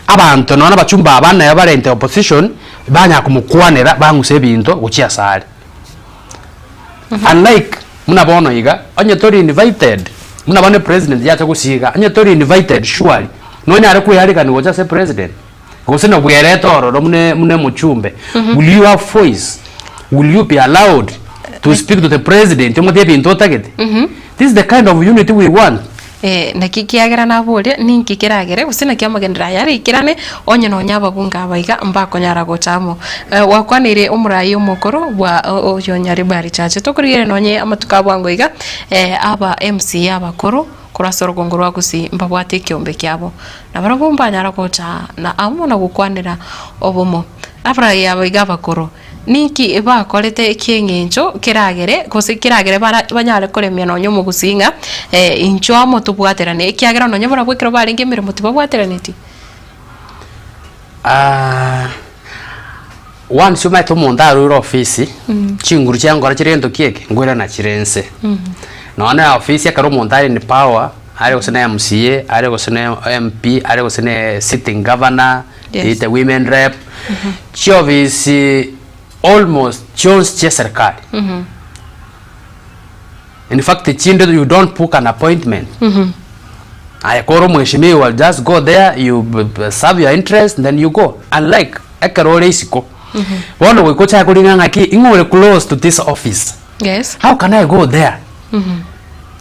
abanto nonya na abachumba aba nere bare into opposition, banyara komokwanera bang'use ebinto gochia asare. Unlike buna bono iga, onye tori invited, buna bono epresident yacha gosiga, onye tori invited surely, nonyare koearegania gocha ase epresident? Gose nobwerete ororo buna buna omochumbe, will you have voice? Will you be allowed to speak to the president omotebie ebinto otagete? This is the kind of unity we want. Eh, naki kiagera naboria, ninki keragere, gose naki amagenderero aya araikerane, onye nonya ababunge aba iga mbakonyara gocha amo. Eh, gwakwaneire omorai omokoro bwa oyo Nyaribari Church. Tokorigereria nonye amatuko a bwango iga, eh, aba MCA abakoro korwa ase orogongo rwa Gusii mbabwate ekiombe kiabo. Na barabwo mbanyara gocha na amo na gokwanera obomo. Abarai aba iga abakoro. Ninki bakorete eki'engencho keragere gose keragere bara banyare koremia nonya omogusii ng'a inchuo amo tobwaterane, ekiagera nonya barabwo ekero barenge emeremo tibabwateraneti? Once omanyete omonto arure ofisi, chinguru chia nkora chire gento ki eke, nkoirana chire nse. Nonya na ofisi ekero omonto are in power, are gose na MCA, are gose na MP, are gose na sitting governor, Yes. the women rep, chiofisi almost chionsi chia eserikali. In fact chinde you don't book an appointment. Aye kore omweshimiwa just go there you b- b- serve your interest then you go. Unlike ekero ore isiko. Bono goika ochake korigia ng'aki ing'o ore close to this office. Yes. How can I go there?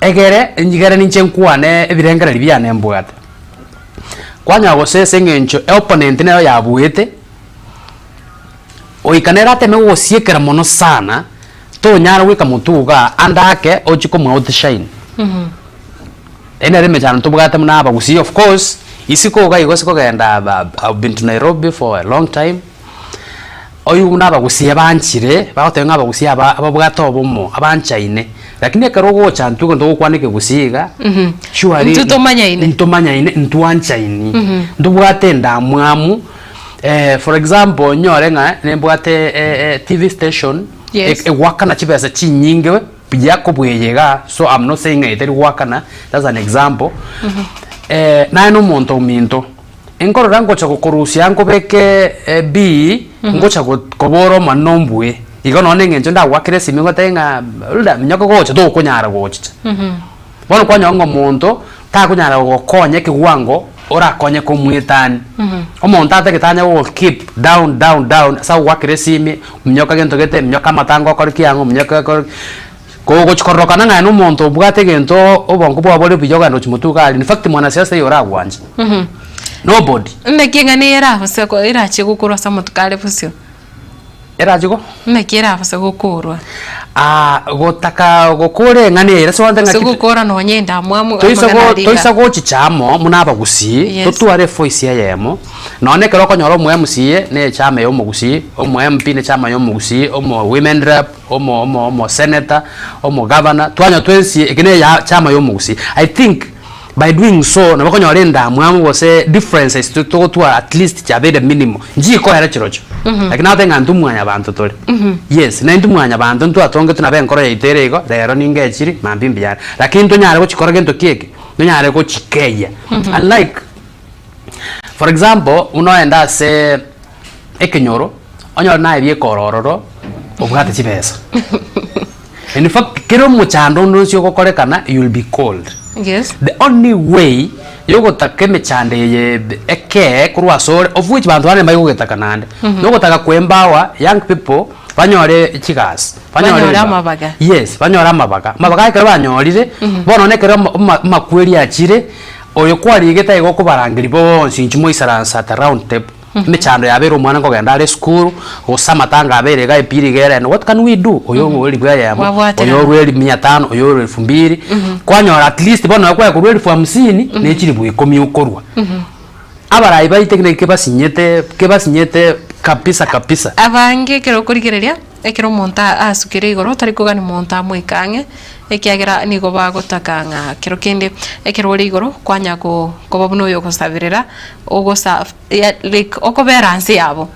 Egere njigere ninche nkwane ebirengererio biane mbwate. Kwanyora gose ase eng'encho eopponent nero yabuete, goika nere ateme gogosiekera mono sana, tonyara goika motwe igaa ande ake ochie komoa outshine. Eyio nere emechando tobwate buna abagusii of course, isiko iga igo ase kogenda ba I've been to Nairobi for a long time, oywo buna abagusii abanchire, bagoteba ng'a abagusii aba ababwate obomo, abanchaine, lakini ekero ogocha intwe egento togokwana ekegusii iga, surely Intwe tomanyaine. ntomanyaine, ntwanchaini, ntobwate endamwamu for example onyore ng'a nimbwate e- e TV station, Yes. egoakana chibesa chinyinge buya kobua eye igaa, so I'm not saying ng'a eye teri goakana, that's an example, naye na omonto ominto. Nkorora ngocha gokorusia nkobeke ebii, ngocha go kobora Omonene ombue. Igo nonya na eng'encho ndagoakere esimi ngotebie ng'a Hilda minyoka gocha tokonyara gochicha. Bono kwanyora ng'a omonto takonyara gogokonya ekewango orakonye komwetani. Omonto atagete anye gogo keep down down down ase agogoakera esimi, minyoka gento gete, minyoka amatanga okore ki ang'o, minyoka okore ki. Kogochia kororokana ng'a aye nomonto obwate egento obongo bwao bore buya ogenda gochia motwe iga aria, in fact mwanasiasa taiyo oragwanche, nobody. Naki eng'ana eye erabase ko erachie gokorwa ase amatuko are bosio? Erachie go? Naki erabase gokorwa? Gotaka gokora eng'ana eye, ase ogoteba Gose ng'aki gokora nonye endamwamu toisa amang'ana go aria iga. toisa gochicha amo buna abagusii, Yes. totware evoice eyemo, nonye ekero okonyora omo MCA na echama ya omogusii, omo MP na echama ya omogusii, omo women rep, omo omo omo senator, omo governor, twanyora twensi eke ne eya chama ya omogusii. I think by doing so nabo okonyora endamwamu gose differences to togotwara at least chiabeire minimal, nchikoera chirochio, lakini nagoteba ng'a intwe mwanyabanto tore, yes, na intwe mwanyabanto ntwatongetwe nabo enkoro yaito ere igo, rero ninga echiri, mambia mbuya are. Lakini ntonyare gochikora gento ki eke, ntonyare gochikeyia unlike for example, buna oende ase ekenyoro, onyore naye bieka ore ororo, obwate chibesa. In fact, kera omochando onde onsi ogokorekana, you will be called. Yes. The only way yogotaka emechando eye ekee korwa ase ore, of which banto bande mbari naende, nogotaka ko empower young people banyore chigasi, Banyore amabaga. Yes, banyore amabaga. Amabaga aya ekero banyorire, bono nekero ama- ama- amakweri achire, oyo kwarigete igo okobarangeria bonsi inchuo moisaranse at a round table. Emechando yabeire omwana nkogenda are esukuru, gose amatanga abeire iga epira iga ere ene, what can we do? Oyo orwa elifu eyemo, Babwaterana. oyo orwa elifu mia tano, oyo orwa elfu mbili, kwanyora at least bono nabo kwaya korwa elfu hamsini, na echilifu ikomi okorwa. Abarai baito ekio naki kebasinyete, kebasinyete kabisa kabisa. Abange ekero okorigereria, ekero omonto asukire igoro tari kogania monto amoike ang'e, ekiagera nigo bagotaka ng'a kero kende ekero ore igoro kwanya ko koba buna oyogosaberera, ogosa ya like okobera nse yabo.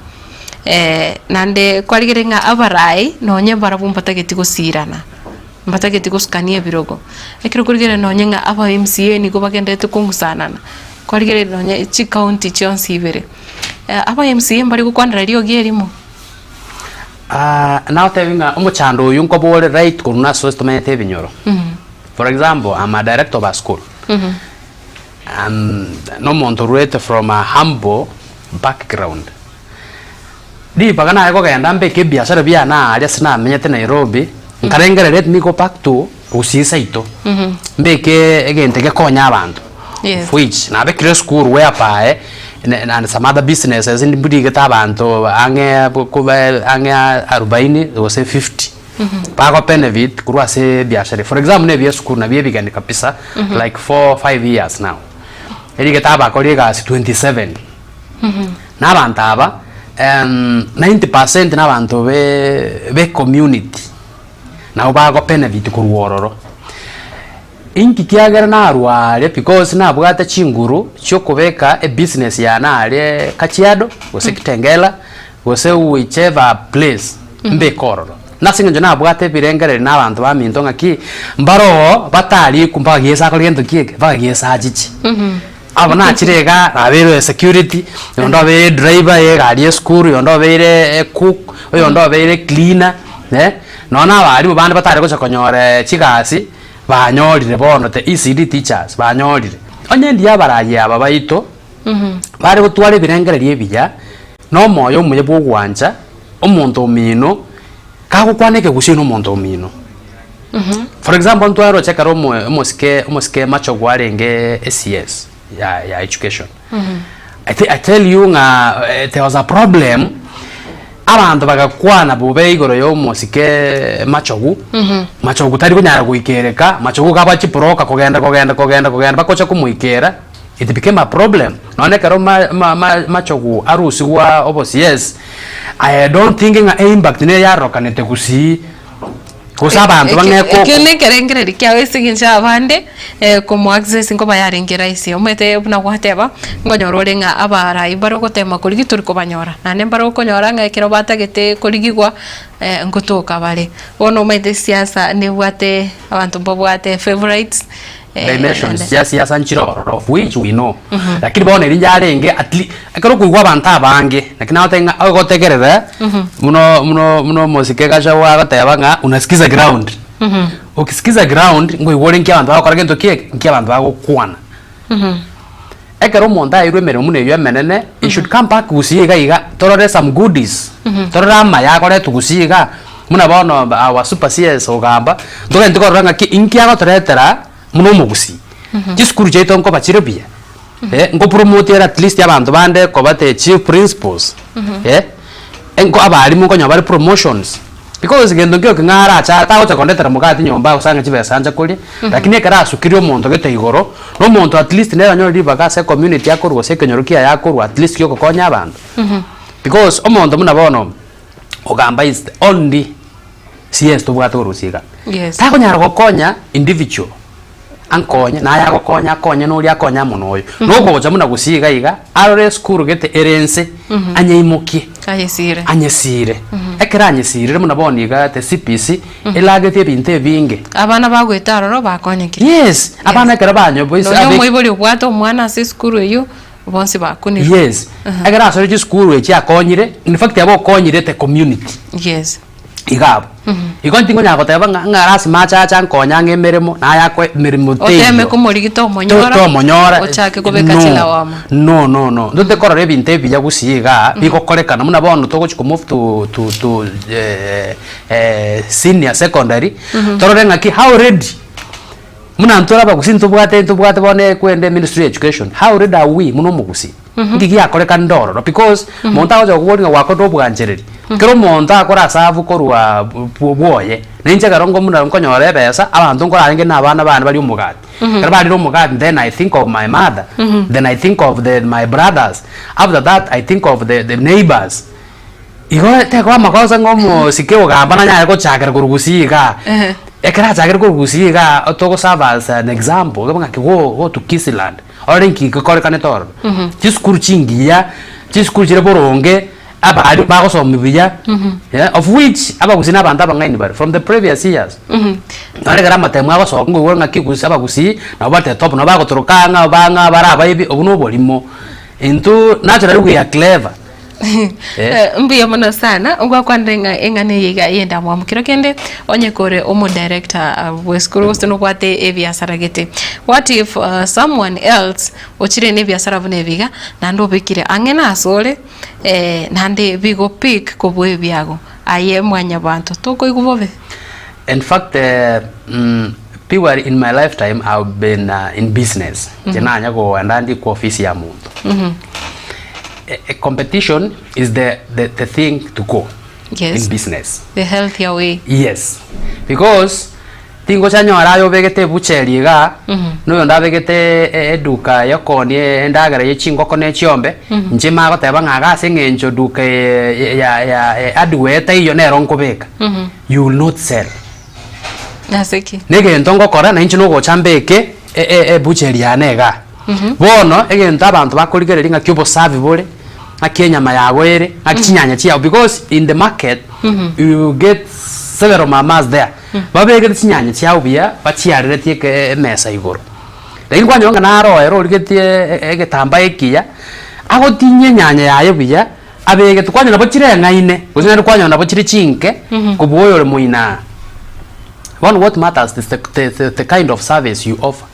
Naende kwarigereria ng'a abarai nonye barabwo mbatageti gosirana, mbatageti gosukania ebirogo. Ekero okorigereria nonye ng'a aba MCA nigo bagendererete kong'usanana, kwarigereria nonye chicounty chionsi ibere, aba MCA mbari gokwanera riogi erimo. Nagotebi ng'a omochando oyio nkoba ore right korwa nase ase tomenyete ebinyoro. For example, I'm a director of a school. Na omonto oruete from a humble background. Ribaga naye kogenda mbeke ebiasara biane aaria ase namenyete Nairobi, nkarengereria let me go back to Gusii seito, mbeke egento gekonye abanto, Yes. of which nabekire esukuru whereby and some other businesses mbirigete abanto ang'e kobe ang'e arubaini gose fifty, bago benefit korwa ase ebiasara. For example na ebiesukuru nabio ebigeni kabisa like four, five years now, erigete abakori egasi 27. Na abanto aba 90% na abanto be be community nabo bago benefit korwa ororo. Inki kiagera narwa aria because nabwate chinguru chiokobeka ebusiness yane aria Kajiado gose Kitengela gose whichever place mbeke ororo. Nase eng'encho nabwate ebirengererio na abanto baminto ng'aki mbaroo batarikwa mpaka gese akore gento ki eke mpaka gese achiche. Abo nachire igaa nabeire oyo security, oyonde obeire edriver ya egari ya esukuru, oyonde obeire ecook, oyonde obeire ecleaner eh, nonya na abalimu bande batare gocha konyora chigasi, banyorire bono the ECD teachers banyorire. Onye ndiyo abarai aba baito, bare gotwara ebirengererio ebiya, na omoyo omuya bwa ogwancha, omonto omino, kagokwana ekegusii na omonto omino. For example ntwaroche ekero omo omosike omosike Machogu arenge eCS ya ya education. I te I tell you ng'a there was a problem, abanto bagakwana bobe igoro ya omosike Machogu, Machogu tari konyara goikereka, Machogu iga abwate chibroka kogenda kogenda kogenda kogenda bagocha komoikera, it became a problem. Nonye ekero ma ma ma Machogu arusigwa obo CS, I don't think ng'a eimpact nere yarokanete gusii. Gose abanto bang'e ko. Ekio nekerengererio kiao ase eng'encho y'abande komo access nkoba yarenge rahisi. Omanyete buna gwateba, nkonyora ore ng'a abarai mbare ogotema korigia tori kobanyora, naende mbare okonyora ng'a ekero batagete korigigwa nkotoka bare. Bono omanyete siasa nebwate abanto mbabwate favourites. Dimensions chia siasa nchire ororo of which we know. Lakini bono eri yarenge at least ekero okoigwa abanto abange naki nagotebia ng'a ogotegerera muno muno muno omosike Gachagua agoteba ng'a unasikiza ground. Ukisikiza ground nkoigwa ore nki abanto bagokora gento ki eke, nki abanto bagokwana. Ekero omonto aeirwe emeremo buna eywo emenene, he should come back gusii iga iga torore some goodies, torore amaya akoretwa gusii igaa, buna bono our super CS ogamba, ntogende korora ng'aki inki agotoretera buna omogusii. Chisukuru chiaito nkoba chire buya, nkopromote ere at least abanto bande koba the chief principals, nko abalimu nkonye bare promotions. Because gento nkio ekeng'ao arache aa tagocha kondetera omogati nyomba gose ang'e chibesa anche koria, lakini ekero asukirie omonto gete igoro, na omonto at least nere onyore ribaga ase ecommunity akorwa gose ekenyoro kiaye akorwa at least giogokonya abanto. Because omonto buna bono ogamba is the only CS tobwate korwa gose igaa. Yes. Takonyara gokonya individual, ankonye, naye agokonye akonye na oria akonye amo na oyo. Na ogocha buna gusii iga iga, arore esukuru gete ere nse, anyeimokie. Ayesire. Anyesire. Ekero anyesirire buna bono iga the CBC, elagetie ebinto ebinge. Abana bagoeta aroro bakonyekire. Yes, abana ekero banyo boise Nonya omoibori obwate omwana ase esukuru eyio, bonsi bakunirwe. Yes, ekero asore chisukuru echi akonyire, in fact aba okonyire the community. Yes. Iga abwo. Igo ntingonyara goteba ng'a ng'a lasima ache ache ankonye ang'e emeremo, naye akoe emeremo teiyo. Oteme komorigita omonyora, Tomonyora, ochake kobeka no, chilawama. No, no, no. Ntote korora ebinto ebiya gusii igaa, bigokorekana buna bono togochi ko move to to to senior secondary, torore ng'aki how ready, buna ntore abagusii ntobwate ntobwate bono ekwende ministry ya education, how ready are we buna omogusii? Nki giakorekanire ororo because monto agocha gokoboria ng'a gwakorire obwanchereri, kera omonto akore asabu korwa bwoye, na inche ekero nko buna nkonyora ebesa, abanto nkorarenge na abana bane baria omogati, ekero barire omogati then I think of my mother, then I think of the my brothers, after that I think of the the neighbours. Igo tekoba amakosa ng'a omosike ogamba nanyare gochakera korwa gusii igaa, ekero achakire korwa gusii igaa, togoserve as an example, obe ng'aki go go to Kisii-land. Orore inki gekorekanete ororo. Chisukuru chingiya, chisukuru chire boronge, abalimu bagosomia buya, eh, of which abagusii na abanto abang'aini bare from the previous years. Nonye ekero amatemu agosoka nkoigwa ng'aki gose abagusii nabo bare the top, nabo bagotoroka ang'e abang'e bare abaibi, obwo na oborimo. Intwe naturally we are clever. Eh. Eh, mbuya mono sana ogwakwanire ng'a eng'ana eye iga y'endamwamu kero kende onye kore omo director ah, bw'esukuru gose nobwate ebiasara gete what if uh, someone else ochire na ebiasara buna ebi iga naende obekire ang'e na asore eh, naende bigo pick kobua ebiago aye mwanyabanto tokoigwa bobe In fact, eh, mm, people in my lifetime I've been uh, in business. Mm -hmm. Nanya goenda ndi kwa ofisi ya muntu. Mm -hmm. A, a competition is the, the, the thing to go Yes. in business. the healthier way Yes. Because tingochanyora aye obegete ebucheri iga, noyonde abegete e- eduka yokonia endagera ye chingoko ne chiombe, inche magoteba ng'a iga ase eng'encho duka eye ya ya ya hardware taiyo nero nkobeka, you will not sell. Nase ki? Negento ngokora na inche nogocha mbeke e- e- ebucheri yane igaa. Bono egento abanto bakorigereria ng'aki obosafi bore, ng'aki enyama yago ere, ng'aki chinyanya chiago because in the market you will get several mamas there babegete chinyanya chiabo buya bachiareretie eke emesa igoro. Lakini kwanyora ng'a naro ere origetie e- egetambaa ekiya, agotinyia enyanya yaye buya, abegete kwanyora nabo chireng'aine, gose naende kwanyora nabo chire chinke kobua oyore moino aa. Bono what matters is the, the, the, the kind of service you offer.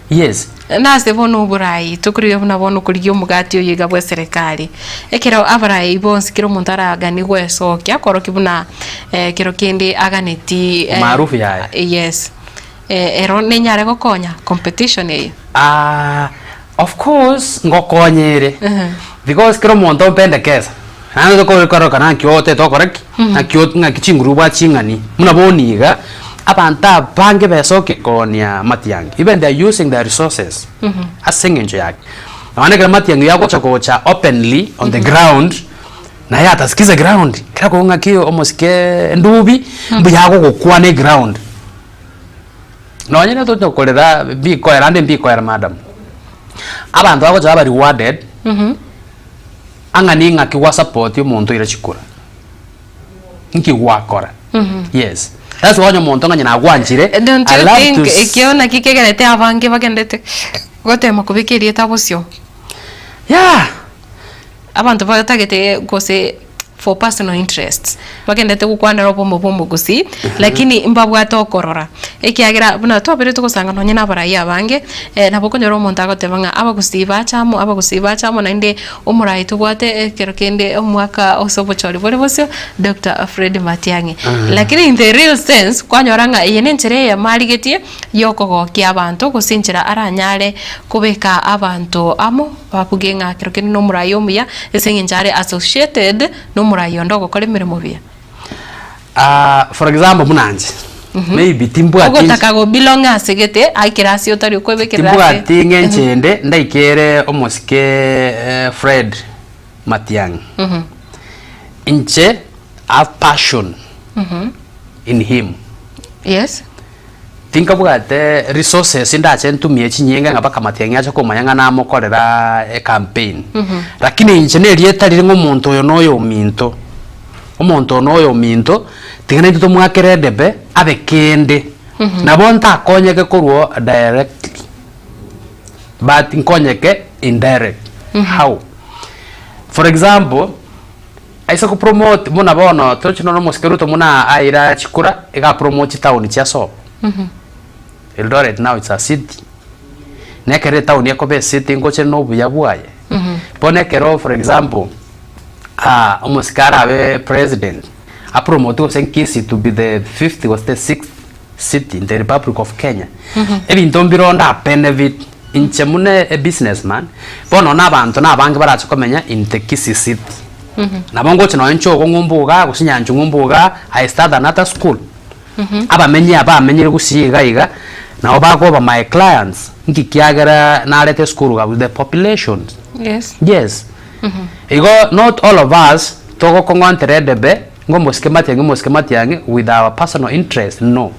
Yes. Nase bono oborai, tokorigia buna bono okorigia omogati oyo iga bw'eserekari. Ekero abarai bonsi kera omonto araganie gwesokia akorokia buna ekero kende aganeti Umaarufu yaye. Yes. Ero nenyare gokonya competition eye? Ah, of course ngokonya ere because kera omonto ompendekeza naende tokororekana naki otete okore ki naki ot ng'aki chinguru obwate ching'ani buna bono iga abanto abange besokia koonia matiang'i even they are using their resources ase eng'encho yake. Nonya ekero matiang'i agocha gocha openly on the ground naye atasikiza ground ekero akobua ng'aki omosike ndubi mbuya agogokwana eground. Nonye ne tonya korera mbikoera ande mbikoera madam, abanto bagocha baba rewarded, ang'a ning'aki gwa support omonto oira chikura, nki gwakora, yes. That's why onye omonto ng'a onye nagwanchire, Don't I you love think to s- ekio naki kegerete abange bagendete gotema kobeka erieta bosio? Yeah. Abanto batagete gose for personal interests, bagenderete gokwanera obomo bwa omogusii, lakini mbabwate okorora, ekiagera buna twabeire togosanga nonye na abarai abange, nabo okonyora omonto agoteba ng'a abagusii bache amo, abagusii bache amo naende omorai tobwate ekero kende omwaka ase obochori bore bosio, Doctor Fred Matiang'i. Lakini in the real sense, kwanyora ng'a eye nenchera eyemo arigetie yokogokia abanto gose enchera aranyare kobeka abanto amo. Babuge ng'a kero kende nomorai omuya, ase engencho are associated nomorai onde ogokora emeremo buya. Ah, for example buna inche, maybe timbwati Ogotaka go belong ase gete, aikere ase otari okwebekerera ase. timbwati ng'encho ende ndaikere omosike eh, Fred Matiang'i. Inche I have passion in him. Yes. Tinkabwate resources ndache ntumie chinyinga ng'a mpaka Matiang'i ache komanya ng'a namokorera ecampaign. Lakini inche na erieta riria ng'a omonto oyo na oyominto, omonto oyo na oyominto, tiga naintwe tomoakere edebe abe kende. Nabo ntakonyeke korwa directly, but nkonyeke indirect. How? For example, Aise ko promote buna bono toche nonya omosike Ruto buna aira chikura iga apromote chitown chia sobo. Eldoret now it's a city. Na ekero etown ekoba ecity ngoche na obuya bwaye. Bono ekero for example omosike arabe president apromote gose Kisii to be the fifth gose the sixth city in the republic of Kenya, ebinto mbire nda benefit inche buna e business man, bono na abanto na abange barache komenya in the Kisii city. Nabo ngocha nonye inche ogo ng'umbu igaa gose nyanchwa ng'umbu igaa, I start another school. Abamenyi aba bamenyire gusii iga iga, nabo bakoba my clients, nki kiagera nareta esukuru iga with the populations. Yes. Yes. Igo not all of us togokong'ontera edebe ng'a omosike matiang'i omosike matiang'i with our personal interest no.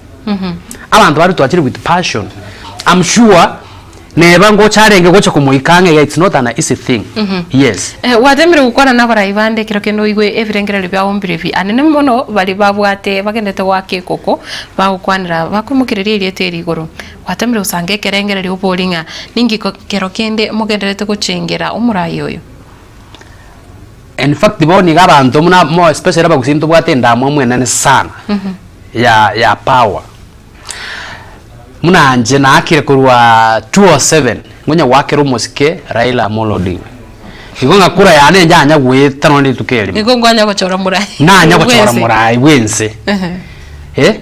Abanto baria twachire with passion, I'm sure neba ngocha arenge gocha komoika ang'e iga it's not an easy thing, yes. Gwatemire gokwana nabarai bande ekero kende oigwe ebirengererio biabo mbire bi anene mono baria babwate bagendete goaka ekoko bagokwanera bakoimokereria erieta eri igoro. Gwatemire gosanga ekerengererio obori ng'a ninki kero kende mogendererete gochengera omorai oyo? In fact bono iga abanto buna more especially abagusii ntobwate endamwamu enene sana ya ya power. Buna inche naakire korwa 207 ngonya goakera omosike Raila Amolo Odinga. Igo ng'a kura yane njanya goeta nonye rituko erimo. Igo nkwanya gochora morai Nanya gochora bwense. morai bwense. Eh,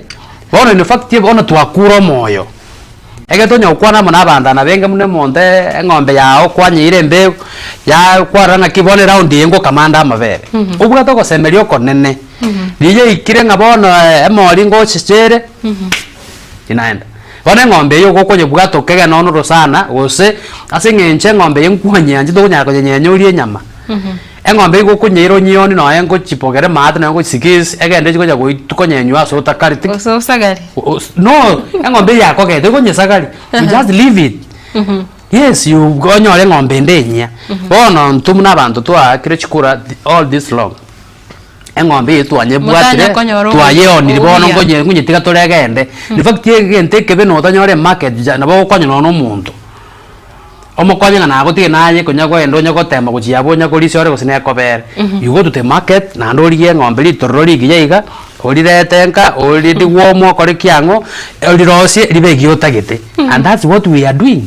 bono in fact bono twakure omoyo. Ekero tonya gokwana amo na abanto aba nabenge buna omonto eng'ombe yao kwanyeire embegu, ya kwarora ng'aki bono eround eye ngokamande amabere. Obwate ogosemeria okonene, riria yaikire ng'a bono emori ngochicha ere, inaenda. Bono eng'ombe eywo gokonyebwata okegena one orosana, gose ase eng'encho eng'ombe eye nkwanyeanchete okonyara konyenyenya orie enyama, eng'ombe eywo gokonyeira onyeoni nonya ngochipogere maate nonya ngochisigisi, egende echi gocha goitwa konyenywa ase otakareti. Gose osagari. No, eng'ombe eye yakogete okonyesagari, you just leave it. Yes, you onyore eng'ombe ende enyia. Bono intwe buna abanto twaakire chikura all this long, eng'ombe eye twanyebwatire, Motanya konyora obu- twayeonire bono obuya. nkonye nkonyetiga tore egende. In fact egento ekebe notanyore emarket ja nabo ogokonya nonya na omonto. Omokonye ng'a nagotige naye konya koenda onye gotema gochia abwo onye korisia ore gose nekobere. You go to the market naende origie eng'ombe ritororo rigiya iga, orirete nka, ori riworm okore ki ang'o, orirosie ribe egiya otagete and that's what we are doing.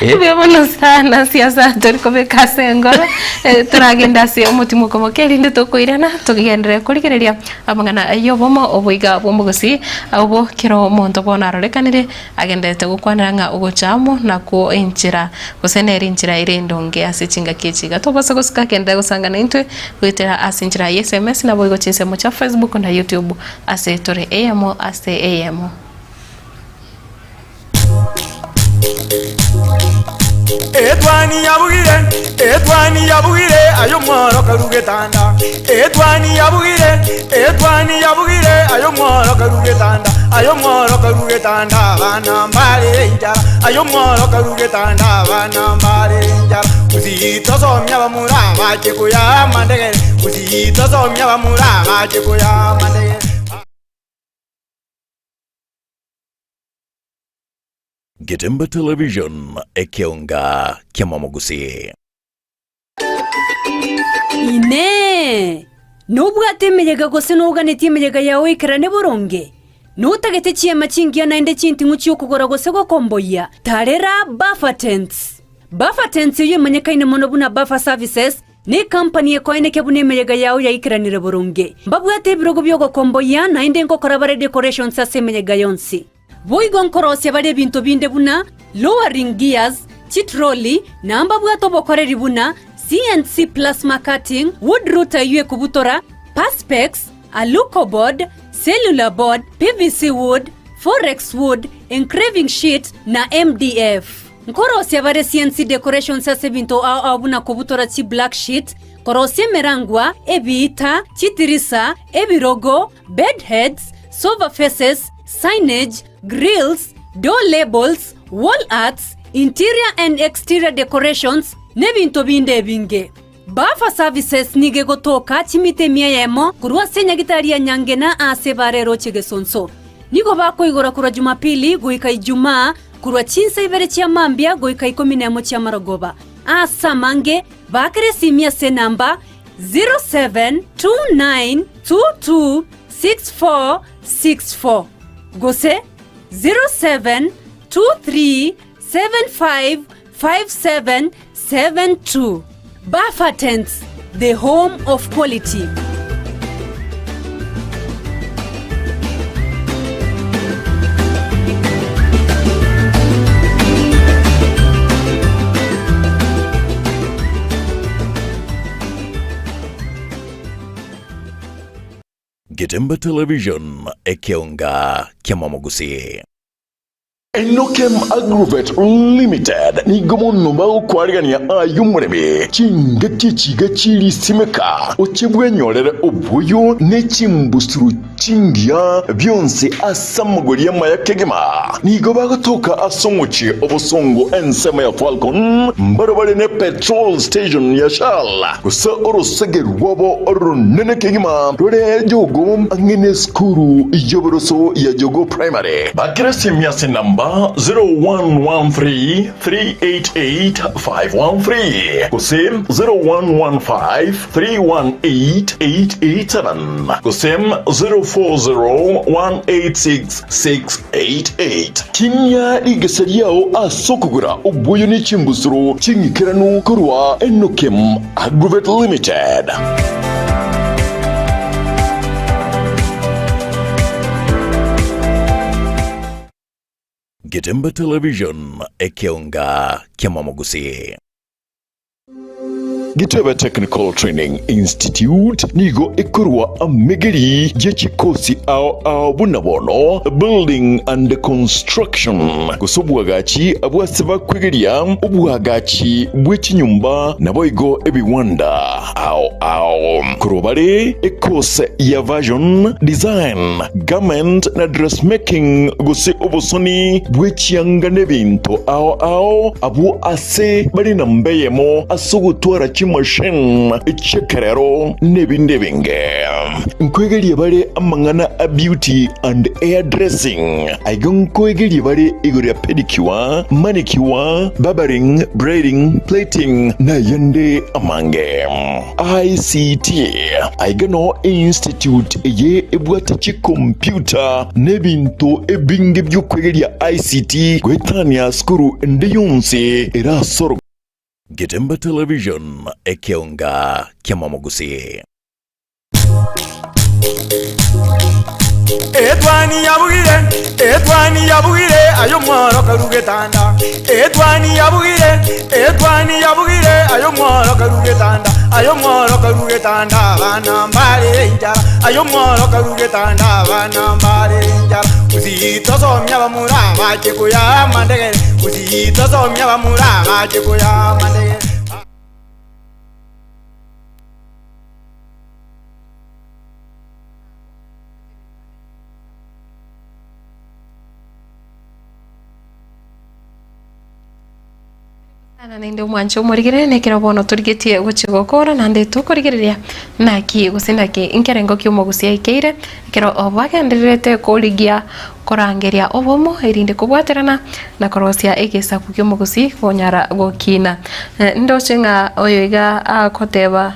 Eh. Mbuya mono sana siasa tori kobeka ase engoro eh, toragende ase omotimoko moke erinde tokoirana togenderere korigereria amang'ana y'obomo oboiga bw'omogusii obo kero omonto bono arorekanire Agendererete gokwanera ng'a ogocha amo nakwo enchera, gose nere enchera ere endonge ase chingaki echi. Iga tobasa gosuka agenderere gosanga naintwe goetera ase enchera ya SMS naboigo chinsemo chia Facebook na YouTube ase tore eyemo ase eyemo. Etwani yabugire, etwani yabugire, aye omworo karu getanda. Etwani yabugire, etwani yabugire, aye omworo karu getanda. Aye omworo karu getanda, abana mbarere enchara. Aye omworo karu getanda, abana mbarere enchara. Gusii tosomia abamura abache koyaa amandegere, Gusii tosomia abamura abache koyaa amandegere. Getembe Television, ekeonga ki'amamogusii. Inee! Nobwate emeyega gose noganetie emeyega yao eikerane boronge? Notagete chiema chingiya naende chinting'u chi'okogora gose gokomboyia? Tarera Buffer Tents! Buffer Tents eyio emanyekaine mono buna Buffer Services, Necompany ekoenekia buna emeyega yao yaikeranire boronge. Mbabwate ebirogo bi'ogokomboyia naende nkokora bare decorations ase emeyega yonsi. Boigo nkorosia bare ebinto binde buna lowering gears, chitroli, na mbabwate obokoreri buna CNC plasma cutting, wood router eyio ekobutora, perspex, alucoboard, cellular board, PVC wood, forex wood, engraving sheet, na MDF. Nkorosia bare CNC decorations ase ebinto ao ao buna kobutora chi black sheet, korosia emerangwa, ebiita, chitirisa, ebirogo, bed heads, sofa faces, signage, grills, door labels, wall arts, interior and exterior decorations, n'ebinto binde ebinge. Buffer Services nigo egotoka chimita emia eyemo korwa ase enyagitari ya Nyangena aase ebara eroche Gesonso. Nigo bakoigora korwa Jumapili goika Ijumaa korwa chinsa ibere chia mambia goika ikomi nemo chi'amarogoba. Aase amange, baakera esimi ase enamba 0729226464 gose 0723755772. Buffer Tents, the home of quality. Getembe Television, ekeonga ki'amamogusii. Enokem Agrovet Limited nigo mono bagokwarigania aye omoremi chingaki echiga chirisimeka, oche bwenyorere oboyo ne chimbusuro chingiya bionsi ase amagori amaya kegima. Nigo bagotoka ase omochie obosongo ensemo ya Falcon, mbarabare ne petrol station ya Shell, gose orosege rwabo oronene kegima rore Jogoo ang'e nesukuru y'oboroso ya Jogoo Primary. Bakera esimi ase enamba. chinamba 0113 388 513 gose 0115 318 887 gose 040 186 688. Tinyia rigesa riao ase okogora obwoyo ne chimbusuro ching'ikeranu korwa Enokem Agrovet Limited. Getemba Television, ekeonga ki'amamogusii. Gitebe Technical Training Institute nigo ekorwa amegeri ye chikosi ao ao buna bono Building and Construction gose obwagachi bw'ase bakwegeria obwagachi bwe chinyomba naboigo ebiwanda ao ao. Korwa bare ekose ya Fashion Design, Garment na Dressmaking gose obosoni bwe chianga nebinto ao ao abwo ase bare namba eyemo ase ogotwara chimachine chi'ekerero n'ebinde ebinge. Nkoegeria bare amang'ana a beauty and hair dressing, aiga nkoegeria bare igoro ya pedicure, manicure, barbering, braiding, plaiting na ayande amange. ICT, aiga noo einstitute eye ebwate chicomputer n'ebinto ebinge bi'okwegeria ICT goetania sukuru ende yonsi erasoro. Getemba Television, ekeonga ki'amamogusii. Etwani yabugire, etwani yabugire, aye omworo karu getanda. Etwani yabugire, etwani yabugire, aye omworo karu getanda. Aye omworo karu getanda, abana mbarere enchara. Aye omworo karu getanda, abana mbarere enchara. Gusii tosomia abamura bache koyaa amandegere, Gusii tosomia abamura bache koyaa amandegere. Sana naende omwanche omorigereria nekero bono torigetie gochia gokora naende tokorigereria naki gose naki nkerengo ki omogusi aikeire ekero bagendererete korigia korangeria obomo erinde kobwaterana na korosia egesaku kiomogusi konyara gokina. Ndoche ng'a oyo iga agoteba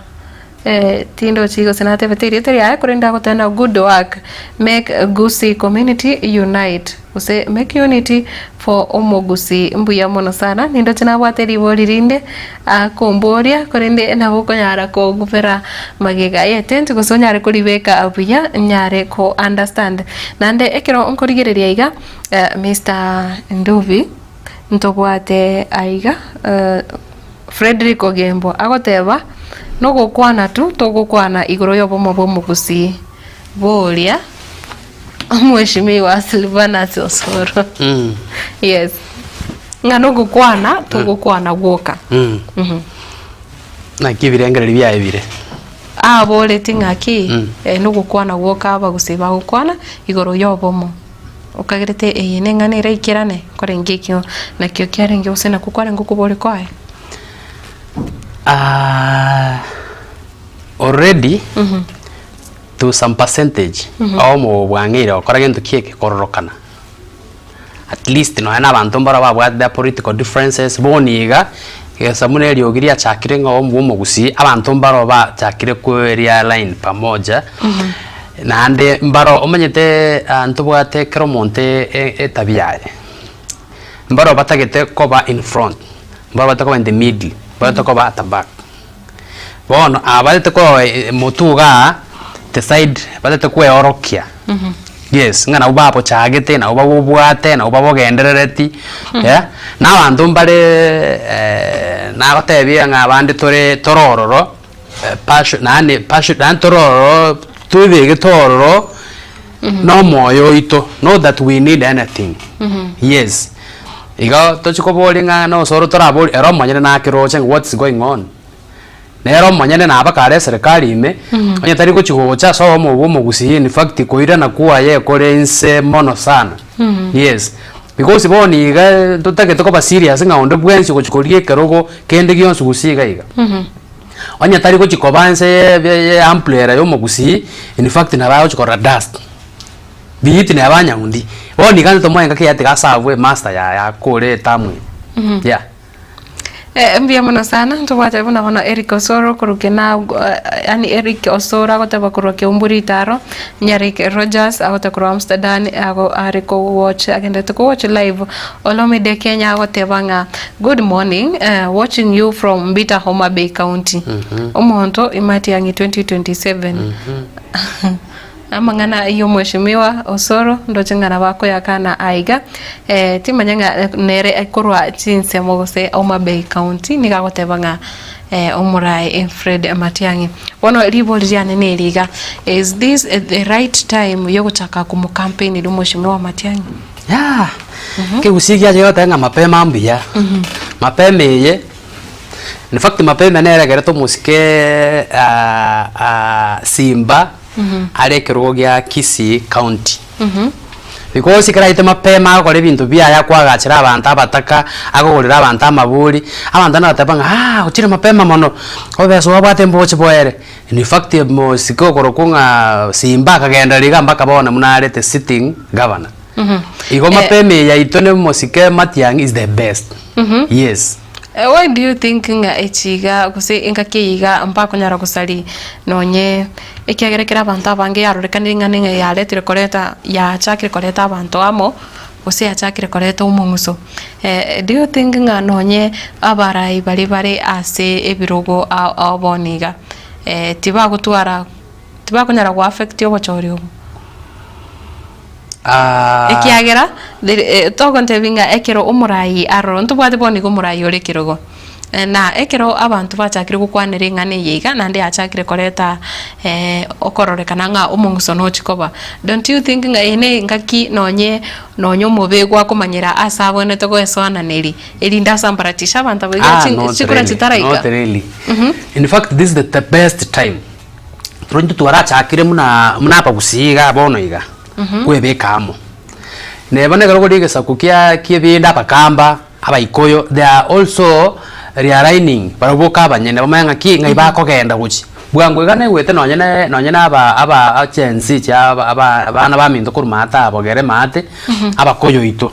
Tindochi gose natebete erieta riaye korende agoteba ng'a good work make Gusii community unite gose make unity for omogusii mbuya mono sana nindoche nabwate ribori rinde akomboria korende nabo okonyara kogubera magega ye tent gose onyare koribeka buya nyare ko understand. Naende ekero nkorigereria iga Mister Ndubi ntobwate aiga. Fredrick Ogembo agoteba, Nogokwana tu togokwana igoro y'obomo bw'omogusii boria Omweshimiwa Silvanus Osoro. Yes. Ng'a nogokwana togokwana gwoka. Naki ebirengererio biaye bire? Aboreti ng'aki nogokwana gwoka abagusii bagokwana igoro y'obomo. Okagerete eye neng'ana eraikerane, nkorenge ekio nakio kiarenge gose nakwo kwarenge okobori kwaye? Already to some percentage obomo bwang'eire gokora gento ki eke kororokana. At least nonya na abanto mbaro babwate their political differences bono iga, gesa buna eriogi riachakire ng'a obomo bwa omogusii, abanto mbaro bachakire koeria line pamoja. Naende mbaro omanyete ntobwate kera omonto etabia yaye, mbaro batagete koba in front, mbaro batagete koba in the middle, mbaro batagete koba at the back. Bono aba batagete koba motwe igaa, the side batagete kweorokia, yes, ng'a nabwo babochagete, nabwo babobwate, nabwo babogenderereti, na abanto mbare nagotebia ng'a abande tore tore ororo. Passion yaani passion yaani tore ororo toebegete ororo na omoyo oito not that we need anything yes. Igo tochi koboria ng'a nonsi oro toraborie ere omonyene nakeroche ng'a what is going on. Nere omonyene naba kare eserekari ime, onye tari gochi gocha ase obomo bwa omogusii in fact koirana kwaye kore inse mono sana yes. Because bono iga totagete koba serious ng'a onde bwensi ogochi koria ekerogo kende gionsi gusii iga iga. Onye tari gochi koba ense ye ye umbrella ya omogusii, in fact nabo agochi korora dust. Biti neba nyaundi. Bono iga ntomoe engaki yaye tiga asabwe master yaye akore etamu eye. Yeah. Eh, mbuya mono sana ntobwate buna bono Eric Osoro korwa Kenagwa yaani Eric Osoro agoteba korwa Keumbu Ritaro, Nyarik Rogers agoteba korwa Amsterdam ago are ko watch agenderete ko watch live, Olomide Kenya agoteba ng'a good morning watching you from Mbita Homa Bay County, omonto Matiang'i 2027. Amang'ana y'omweshimiwa Osoro ndoche ng'a nabo akoyakana aiga, timanya ng'a nere korwa chinsemo gose Homa Bay County nigo agoteba ng'a omoraai Fred Matiang'i. Bono ribori riane neri iga, is this the right time yogochaka komocampaignera omweshimiwa Matiang'i? Yah, ekegusii giacha gegoteba ng'a mapema mbuya, mapema eye. In fact mapema nere egerete omosike Simba are ekerogo gia Kisii county. Because ekero aete mapema agokora ebinto biaye akoagachera abanto abataka, akogorera abanto amabori, abanto naende bagateba ng'a aah ochire mapema mono, obesa obwate mboche boere. In fact omosike okorokwa ng'a Simba akagenderera iga mpaka bono buna are the sitting governor. Igo mapema eye yaito na omosike Matiang'i is the best. Yes. Why do you think ng'a echi iga gose engaki eye iga mbakonyara gosari nonye ekiagera ekero abanto abange yarorekanire ng'a ning'a yaretire koreta yachakire koreta abanto amo gose yachakire koreta omong'uso. Do you think ng'a nonye abarai baria bare ase ebirogo ao ao bono iga tibagotwara tibakonyara go affect obochori obo? Ekiagera togontebia ng'a ekero omoraai aroro, ntobwate bono iga omoraai ore ekerogo, na ekero abanto bachakire gokwanera eng'ana eye iga, naende yachakire koreta okororekana ng'a omong'uso nochi koba. Don't you think ng'a eye ne engaki nonye nonye omobe gwakomanyera ase abwenerete goesoananeri, erinde asambaratishe abanto aba iga Ah, not chikura really, chitaraika? not really. In fact this is the best time. Intwe twarachakire buna buna abagusii iga bono iga, kwebeka amo. Neba nekero kore egesaku kia kiebinde abakamba, abaikoyo, they are also realigning barabwo boka abanyene bamanye ng'aki ng'ai bakogenda gochia. Bwango iga naigwete nonye na nonye na aba aba chensi chia aba aba abana baminto korwa maate abogere maate, abakoyo oito.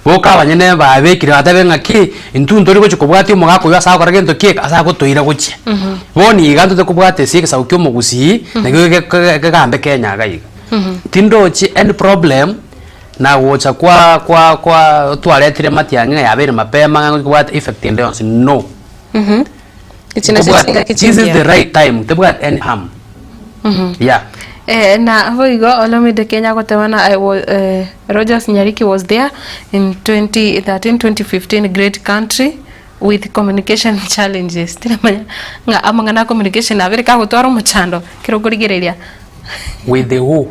Boka abanyene babekire batebe ng'aki, intwe ntori gochia kobwatia omogaka oyio ase agokora gento ki eke, ase agotoira gochia. Bono iga ntote kobwata ase egesaku kia omogusii, nakio kegambe Kenya iga iga. Tindochi any problem na gocha kwa kwa kwa twaretire matiang'i ng'a yabeire mapema ng'a ngochi kobwata effect ende yonsi no. Echi nacho Nkobwate chingaki this is chingiya. the right time tebwati any harm. Yeah. Eh, na boigo Olomide Kenya agoteba na I was, eh, Rogers Nyariki was there in 2013 2015 great country with communication challenges tiramanya ng'a amang'ana a communication abere kagotwara omochando ekero okorigereria With the who?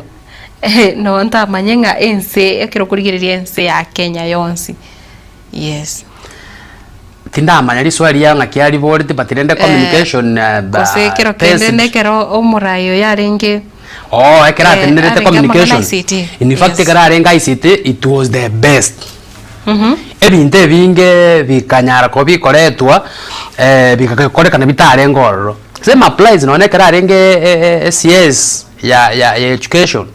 Eh, no ntamanye ng'a ense ekero okorigereria ense ya Kenya yonsi yes. Tindamanya riswali riao ng'aki ariboreti but rende communication Gose ekero kende nekero omorai oyo arenge Oh, ekero atenenerete arenge amang'ana communication. ICT. In fact Yes. ekero arenge ICT it was the best. Ebinto ebinge bikanyara koba bikoretwa bigakorekana bitarenge ororo. Same applies nonye ekero arenge CS ya ya ya education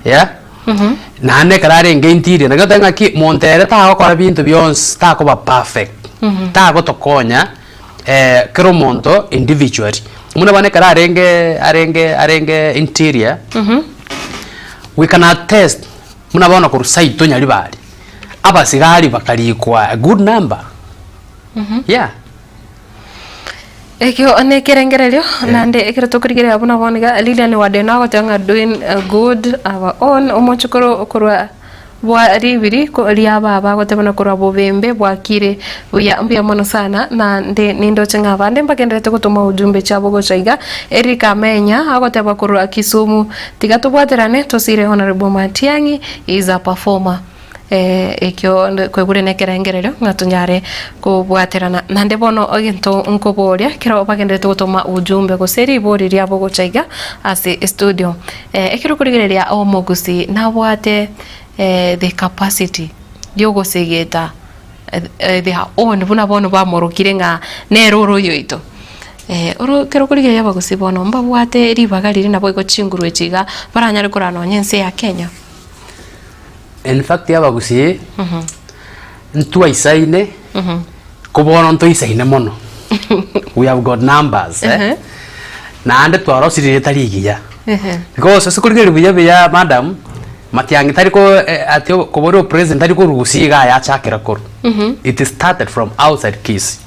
yeah. Naende ekero arenge interior, naki oteba ng'aki monto ere tagokora binto bionsi, takoba perfect, tagotokonya kera omonto individually. Buna bono ekero arenge arenge arenge interior, we can attest buna bono korwa saito Nyaribari, abasigari bakarikwa a good number, yeah. Ekio nekerengererio, naende ekero tokorigereria buna bono iga, Lilian Wadeno agoteba ng'a doing good our own, omochokoro korwa bwa ribiri ko ria baba agoteba na korwa bobembe bwakire buya mbuya mono sana, naende nindoche ng'a abande mbagenderete gotoma ujumbe chiabo gocha iga. Eric Amenya agoteba korwa Kisumu, tiga tobwaterane tosire Honourable Matiang'i is a performer. Ekio kwegure nekerengererio ng'a tonyare kobwaterana. Naende bono egento nkoboria ekero bagenderete gotoma ujumbe gose ribori riabo gocha iga ase estudio, ekero okorigereria omogusii nabwate the capacity yogosegeta their own buna bono bamorokire ng'a nere ore oyoito. Oro ekero okorigereria abagusii bono mbabwate ribaga riria naboigo chinguru echi iga baranyare korwa nonye ense ya Kenya. In fact abagusii ntwaisaine ko bono ntoisaine mono we have got numbers eh naende twarosirie rieta rigiya because ase korigereria buya buya madam Matiang'i tari ko ati koba ore president tari korwa gusii iga ayachakera korwa it started from outside Kisii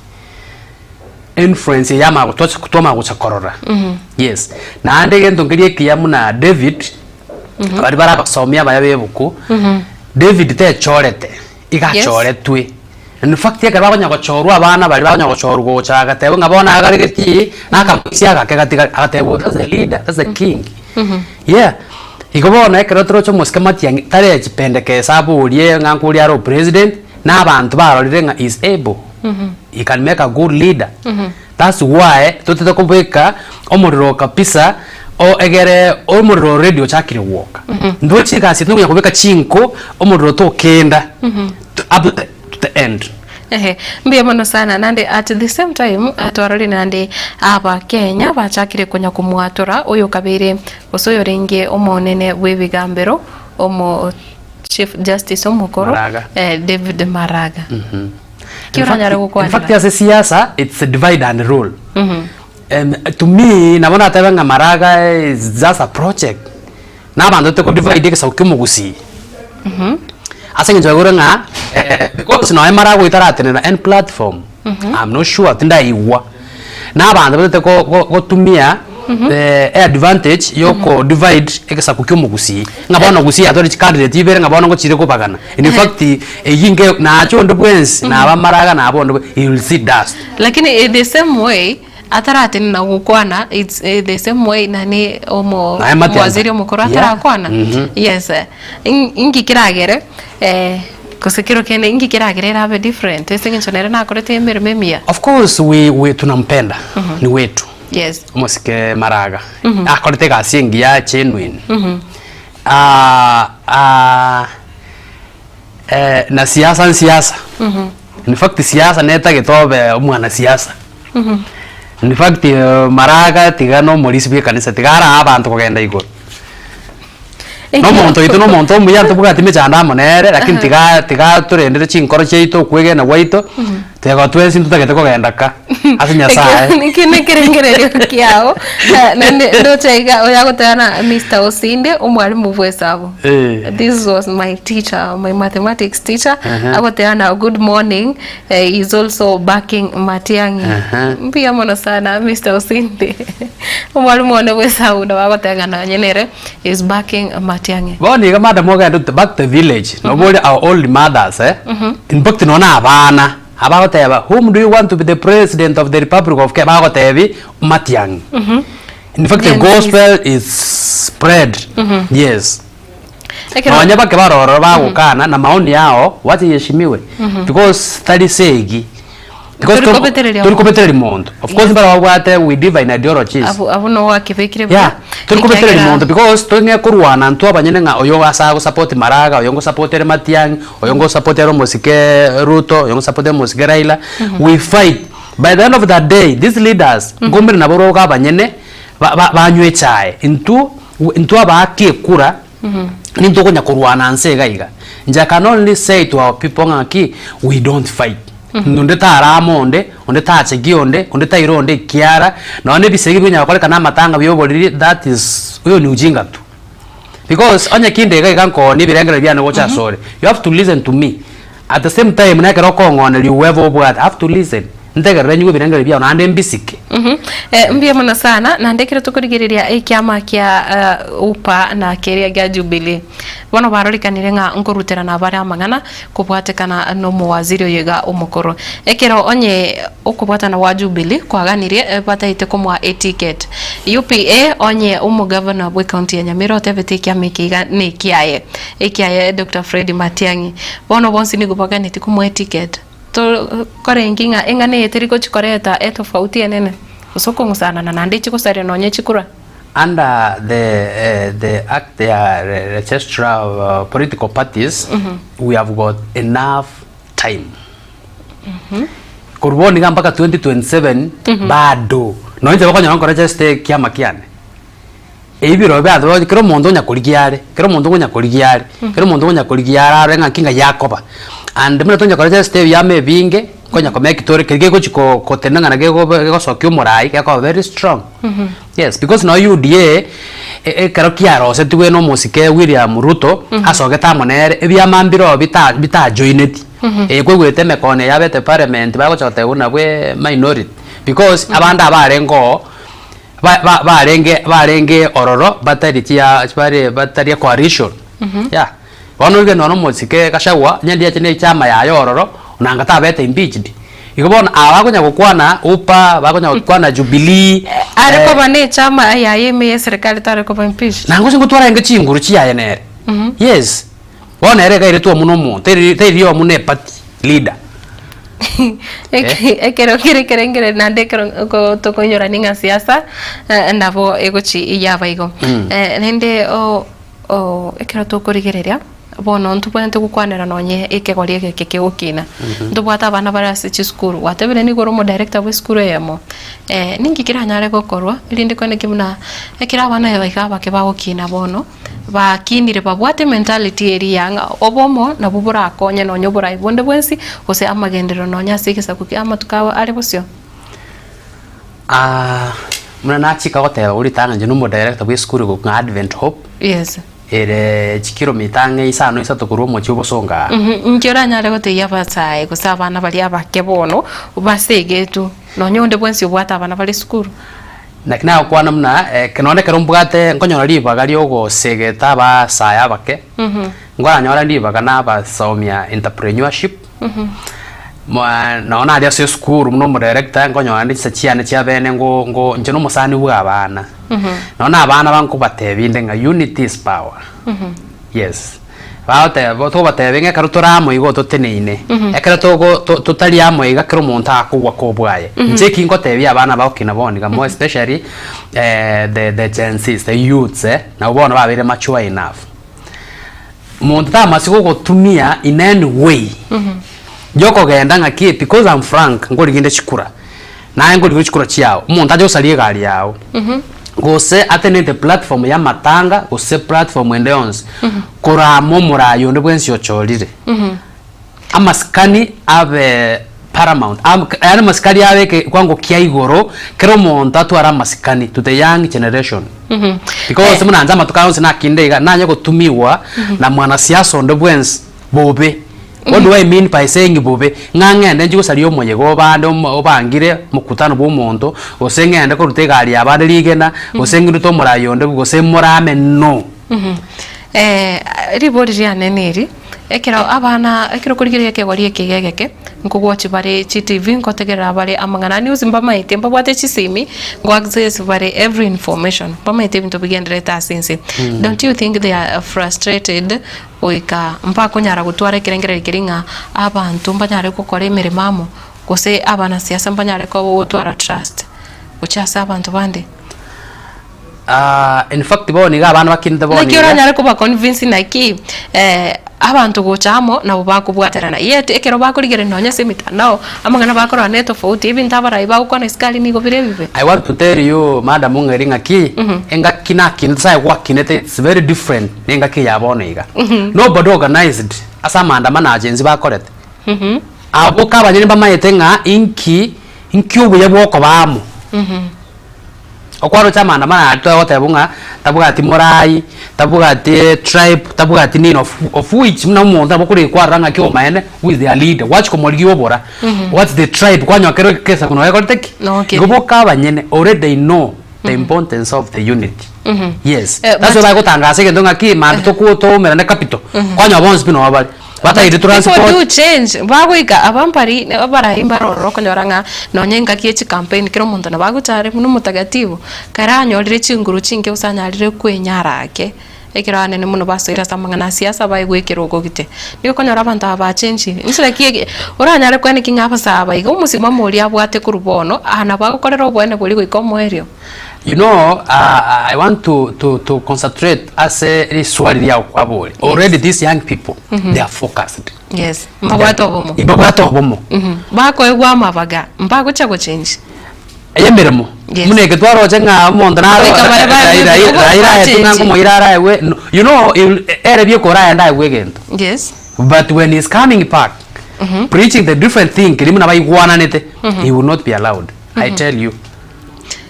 influence eye yamanya gotocha twamanya gocha korora yes naende egento nkeria ekiya buna David baria bare abasomi abaya ba ebuku David techorete iga achoretwe in fact ekero bakonya gochorwa abana baria bakonya gochorwa gocha agateba ng'a bono agaregetie na akamoisia agake gatigari agateba that's the leader that's the king yeah igo bono ekero toroche omosike Matiang'i tarechipendekesa aborie ng'a nkoria are opresident na abanto barorire ng'a he is able he can make a good leader that's why totete kobeka omorero kabisa o egere omorero already ochakire gwoka ndoche egasi eye tokonya kobeka chinko omorero tokenda up to the, to the end. Ehe, mbuya mono sana naende at the same time twarorire naende abakenya bachakire konya komwatora oyo okabeire gose oyorenge omonene bw'ebigambero omo Chief Justice omokoro Maraga. eh, David Maraga. Ki In fact- oranyare in gokwanera? fact ase siasa it's a divide and rule to me nabo natebe ng'a Maraga is just a project na abanto toko divide egesaku kia omogusii ase eng'encho yaigure ng'a because nonye Maraga oyo taratenena any platform I'm not sure tindaigwa na abanto batete ko- ko- gotumia eadvantage ya oko divide egesaku kia omogusii, ng'a bono gusii yatwarire chicandidate ibere ng'a bono ngochire kobagana. In fact, eywo inge nache onde bwensi, naba amaraga naba onde bwensi, he will see dust. Lakini in the same way ataratenena gokwana it's the same way nani omo Naye Matiang'i. omowaziri omokoro Yeah. atarakwana yes inki keragere gose kero kende inki keragere erabe different ase eng'encho nere nakorete emeremo emiya. Of course we, we tunampenda ni wetu Yes. omosike Maraga akorete egasi engiya genuine Ah, ah, eh, na siasa nsiasa in fact siasa netagete obe omwanasiasa in fact eh, Maraga tiga na omorisia bwa ekanisa tiga arae abanto kogenda igoro Na omonto oito na omonto omuya ntobwati mechando amo nere, lakini tiga tiga torendere chinkoro chiaito okwegena gwaito, tiga twensi ntotagete kogenda ka ase Nyasaye. Eki nekerengererio kiao Eh, naende ndoche iga oyagoteba na Mr. Osinde omwalimu bwa esabu Eh. this was my teacher my mathematics teacher Aha. agoteba na good morning eh, he is also backing Matiang'i Aha. mbuya mono sana Mr. Osinde omwalimu one bwa esabu nabo agoteba ng'a nonye nere is backing Matiang'i. Bono iga madam ogende to back to the village nobori our old mothers eh in fact nonya na abana abagoteba whom do you want to be the president of the republic of Kenya bagotebi Matiang'i in fact the Gen Zs. gospel is spread yes Ekero- nonye bake barororo bagokana na maoni yao wacha iheshimiwe because tari segi because Tori kobetereria tori kobetereria monto of course mbare babwate we divine ideologies Abu abu no gwakebekire yeah tori kobetereria ekiagera- monto because tong'e korwana intwe abanyene ng'a oyo ase agosupport Maraga oyo ngosupport ere Matiang'i oyo ngosupport ere omosike Ruto oyo ngosupport ere omosike Raila we fight by the end of the day these leaders nkoumera nabo rogo abanyene ba- ba- banywe echae intwe intwe abaaki ekura Nintwe okonya korwana nse iga iga. Inche I can only say to our people ng'a ki, we don't fight. Onde tarama onde, onde tachekia onde, onde taira onde ekiara, nonya na ebisegi bikonya gokorekana amatanga bia oboriri, that is oyo ni ujinga tu. Because onye kinde iga iga nkoonia ebirengererio biane gocha asore, you have to listen to me. At the same time na ekero okong'oneria whoever obwate, I have to listen. Ntegerere nyigwe ebirengererio biao naende mbisike. Eh, mbuya mono sana naende ekero tokorigereria ekiama kia eh, UPA na keria gia Jubilee bono barorekanire ng'a nkoruterana bare amang'ana kobwatekana nomowaziri oyo iga omokoro ekero onye okobwatana gwa Jubilee kwaganirie eh, bataete komoa eticket UPA onye omogavana bwe county ya Nyamira otebete ekiama eke iga nekiaye ekiaye Dr. Fred Matiang'i bono bonsi nigo baganetie komoa eticket Tokorenge ng'a eng'ana eye teri gochi koreta etofauti enene, gose okong'usanana, naende echi gosaria nonya chikura. Under the the act ya registrar of political parties we have got enough time korwa bono iga mpaka 2027 bado nonye inche bakonyora nkoregister ekiama kiane. Ebi birobio biato kera omonto onya korigia are, kera omonto ngonya korigia are, kera omonto ngonya korigia are arore ng'aki ng'ai akoba. And buna tonya kora just ebiama ebinge, nkonya komeki tore keria kegochi ko kotenena ng'a nagegobe gegosokia omorai gekoba very strong. Yes, because nonye UDA, e- ekero kiarosetigwe na omosike William Ruto, asogete amo nere, ebiama mbiroo bita bitajoineti. Kwaigwete emekono eye yabete parliament bagocha goteba buna bwe minority, because abande abarenge oo. Ba ba barenge barenge ororo batari chia bare batari ecoalition yeah. Bono oige nonya omosike Gachagua onye ndiache ne echama yaye ororo nanga tabete impeached. Igo bono aba bakonya gokwana UPA bakonya gokwana Jubilee Are koba ne echama yaye ime ye eserikali tare koba impeached. Nanga gose ngotwara enge chinguru chiaye nere. Yes. Bono ere iga airetwe omuna omonto, teri teri omuna eparty leader. Eke- Ekero kere ekerengere naende ekero oko tokoinyorania ng'a siasa nabo egochi yaba igo. Rende o- o ekero tokorigereria, bono ntobwenerete gokwanera nonye ekegori egeke kegokina. Ntobwate abana bare ase chisukuru, gwatebire nigo ore omodirector bwa esukuru eyemo, ninki keranyare gokorwa erinde koenekia buna ekero abana aba iga abake bagokina bono. Bakinire babwate mentality eria ng'a obomo nabwo borakonye nonya oborai bonde bwensi gose amagenderero nonya ase egesaku kia amatuko ao are bosio. Buna nachika goteba buna ritang'ani inche nomodirector bwa esukuru eye ng'a Advent Hope, Yes. ere chikilomita ang'e isano isato korwa omochie o Bosongo aa. Inki oranyare gotebia abasae gose abana baria abake bono basegetwe nonya onde bwensi obwate abana bare esukuru? Naki nagokwana buna nonye ekero mbwate nkonyora ribaga ri'ogosegeta abasae abake, nkoranyore ribaga nabasomia entrepreneurship, nonye naria ase esukuru buna omodirector nkonyora nde chinsa chiane chia bene ngo ngo inche na omosani bwa abana. Nonye na abana bankobatebia inde ng'a unity is power. Yes. Bagoteba togobatebia ng'a ekero tore amo igo toteneine, ekero togo to totari amo iga kera omonto akogwa kobwaye. Inche eki ngotebia abana bagokina bono iga more especially the the Gen Zs, the youths eh, nabwo bono babeire mature enough. Monto tamasi gogotumia in any way, yokogenda ng'aki because I'm frank nkorigia inde chikura. Naye nkorigwe chikura chiao, omonto ache gosaria egari yao, gose atenente platform y'amatanga gose platform ende yonsi, korama omoraai onde bwensi ochorire. Amasikani abe paramount, am yaani amasikani abe ekewango kia igoro, kera omonto atware amasikani to the young generation. Because buna inche amatuko aya onsi nakinde iga, nanye gotumiwa na mwanasiasa onde bwensi. Bobe. What do I mean by saying bobe? Ng'a ng'ende nchie gosaria omoyega obande omo obangire mokutano bwa omonto, gose ng'ende koruta egari y'abande rigena, gose ng'irute omorai onde gose morame no. Ribori riane neri, ekero abana ekero okorigereria ekegori eke iga egeke, nkogwatchia bare chitivi, nkotegerera bare amang'ana news mbamaete, mbabwate chisimi, ngo access bare every information, mbamaete ebinto bigendererete ase ense. Don't you think they are frustrated Goika mbakonyara gotwara ekerengererio keria ng'a abanto mbanyare gokora emeremo amo, gose abanasiasa mbanyare gotwara trust gochia ase abanto bande. In fact bono iga abana bakinete bono Naki iga. oranyare koba convince naki abanto gocha amo nabo bakobwaterana yet ekero bakorigereria nonya ase emitandao amang'ana bakorora ne tofauti ebinto abarai bagokwana isiko aria nigo bire ebibe. I want to tell you madam ng'a eri ng'aki, engaki nakinete saye gwakinete it's very different. Nengaki eya bono iga. Nobody organized ase amaandamano aya Gen Z bakorete. Abwo ka abanyene mbamaete ng'a inki inki obuya bwokoba amo. Okwaroche amaandamano aya twagoteba ng'a tabwati morai, tabwati tribe, tabwati nini of of which buna omonto nabo okorigi kwarora ng'aki omaene who is their leader, gwachia komorigia obora, what's the tribe, kwanyora kero egesaku nonye gekorete ki? Nokere. Igo boka abanyene already they know. the importance of the unity yes Eh, that's but- why bagotangasa egento ng'aki mambia toku toumerane capital kwanyora bonsi pi noo bare batairi People transport do change bagoika aba mbari abarai mbare ororo okonyora ng'a nonye engaki ye chicampaign kera omonto nabo agocha are buna omotagatibu kare anyorire chinguru chinke gose anyarire kwenyara ake ekero anene mono basoire ase amang'ana a siasa baegwe ekerogo gete. Nigo okonyora abanto aba bachenchire inchera ki ege oranyare koeneki ng'a abasae aba iga omosimamo oria abwate korwa bono aa nabo agokorera oboene boria goika omoerio. You know I want to to to concentrate ase riswali riao kwaboria. Already these young people they are focused. Yes, mbabwate obomo. Mbabwate obomo. Bakoegwa amabaga mbagocha gochenji. Emeremo. Yes. Buna eke twaroche ng'a omonto naro Goika bare baegwe Raila ebirogo, Raila aetwe ng'a bachenchi. nkomoira araegwe no you know he'll ere bieka oragende aegwe egento. Yes. But when he's coming back preaching the different thing keria buna baigwananete he will not be allowed I tell you.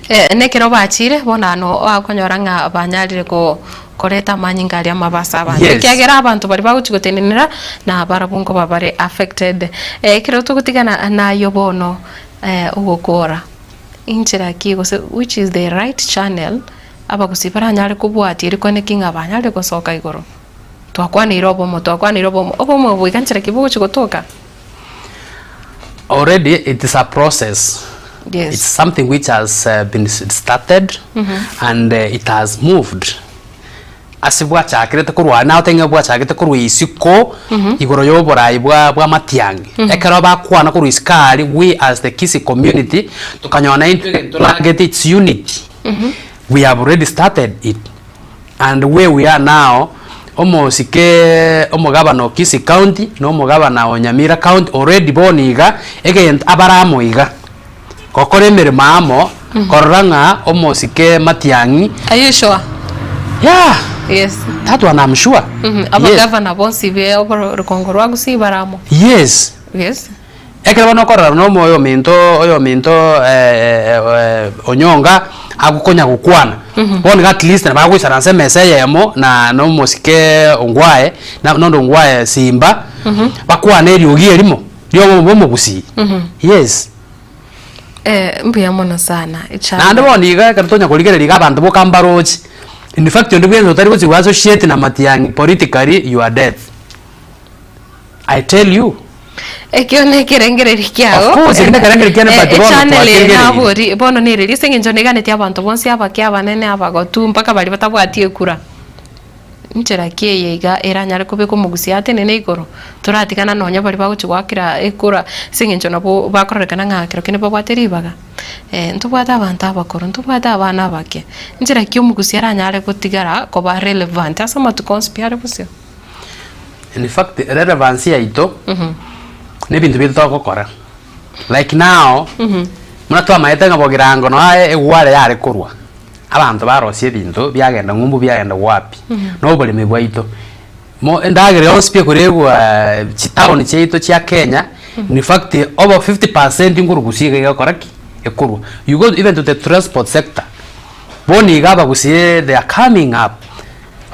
Eh, nekero bachire bono ano okonyora ng'a banyarire ko koreta amanyinga aria amabe ase abanto. Yes. Ekiagera abanto baria bagochia gotenenera na barabwo nkoba bare affected. Eh, ekero togotigana nayo bono eh, ogokora inchera ki gose which is the right channel abagusii baranyare kobwatia eri koeneki ng'a banyarire gosoka igoro. Twakwaneire obomo, twakwaneire obomo, obomo obo iga nchera ki bogochia gotoka? Already it is a process. Yes. It's something which has uh, been started and uh, it has moved. Ase bwachakirete korwa nagotebi ng'a bwachakete korwa isiko igoro ya oborai bwa bwa matiang'i. Ekero bakwana korwa isiko aria we as the Kisii community tokanyora naintwe egento torangete it's unity. We have already started it and where we are now omosike omogabana o Kisii county na omogabana o Nyamira county already bono iga egento abare amo iga. Gokora emeremo amo, korora ng'a omosike matiang'i. Are you sure? Yeah. Yes. That one I'm sure. Mm -hmm. Yes. Abagavana bonsi be orukongo rwa Gusii bare amo. Yes. Yes. Ekero bono okorora buna omo oyominto oyominto eh, eh, Onyonga agokonya gokwana bono iga at least nabo agoisaransa emesa eyemo na na omosike Ongwae na nonde Ongwae Simba bakwane eriogi erimo riobomo bwa omogusii yes. Eh, mbuya mono sana. Echa- Naende bono iga ekero tonya korigereria iga abanto boka mbaroche, in fact onde bwensi otari gochi go associate na Matiang'i politically you are death. I tell you. Ekio nekerengererio kiago. Of course, ekio nekerengererio kiane, Eh, but bono echannel eye twakerigereirie. nabori bono nereri ase eng'encho neganetie abanto bonsi abake abanene abagotu mpaka baria batabwati ekura. Nchera ki eye iga eranyare kobeka omogusi atenene igoro? Toratigana nonya baria bagochia goakera ekura ase eng'encho nabwo bakororekana ng'a kero kende babwate ribaga. Ntobwate abanto abakoro, ntobwate abana abake, nchera ki omogusi aranyare gotigara koba relevant ase amatuko onsi pi are bosio? In fact, relevance yaito, na ebinto biaito togokora. Like now, buna twamaete ng'a Bogirango noe aye egware yare korwa. Abanto barosia ebinto biagenda ng'umbu biagenda wapi, na oboremi bwaito. Mo endagera yonsi pi ekoregwa chitown chiaito chia Kenya, in fact over 50 percent nkorwa gusii iga egokora ki? Ekorwa. You go even to the transport sector, bono iga abagusii they are coming up.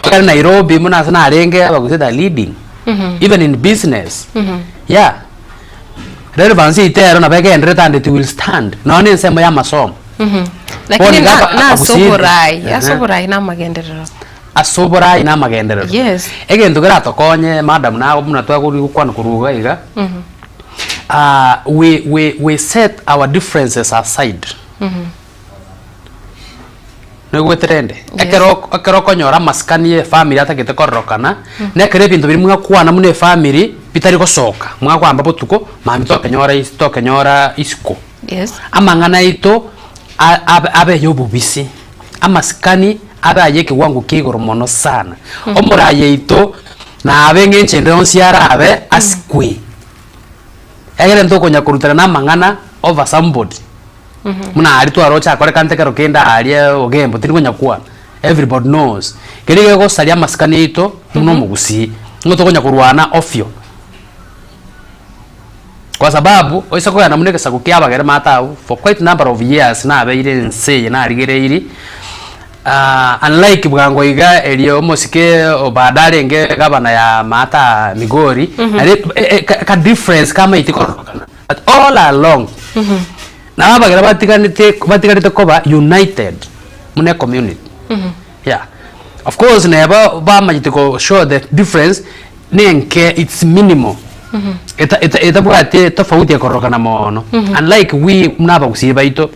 Ekero Nairobi buna ase narenge abagusii they are leading, even in business, yeah. Relevance yaito ero nabo egendererete and it will stand, nonya na ensemo ya amasomo. Lakini Bono iga na aba- na ase abagusii- oborai, ase Ehe. oborai na amagenderero. Ase oborai na amagenderero. Yes. Egento keratokonye madam nago buna twagori gokwana korwa iga iga, ah, we, we, we set our differences aside. Noigwete rende? Ekero ekero okonyora amasikani ya efamiri atagete kororokana, na ekero ebinto biria mwakwana buna efamiri bitari gosoka, mwagoamba botuko, mambia tokenyora is tokenyora isiko. Yes. Amang'ana aito a- abe abe ya obobisi, amasikani abe aye ekewango kia igoro mono sana. Omoraia oito nabe ng'encho ende yonsi arabe asikwe, egere ntokonya korutana na amang'ana over somebody. Buna aria twaroche akorekanete ekero kende aria Ogembo tindi konya kwana, everybody knows. Keria gegosaria amasikani aito buna omogusii, nigo tokonya korwana ofyo. Kwa sababu, oise kogenda buna egesaku kia abagere maate abwo, for quite number of years nabeire ense eye narigereiri, unlike bwango iga erio omosike o baada arenge gavana ya maate aa Migori, nari ka difference kamaeti kororokana. But all along, nabo abagera batiganete batigarete koba united buna ecommunity. Yeah. Of course neba bamanyete ko show the difference nenke it's minimal. Eta eta etabwati tofauti ekororokana mono. Unlike we buna abagusii baito,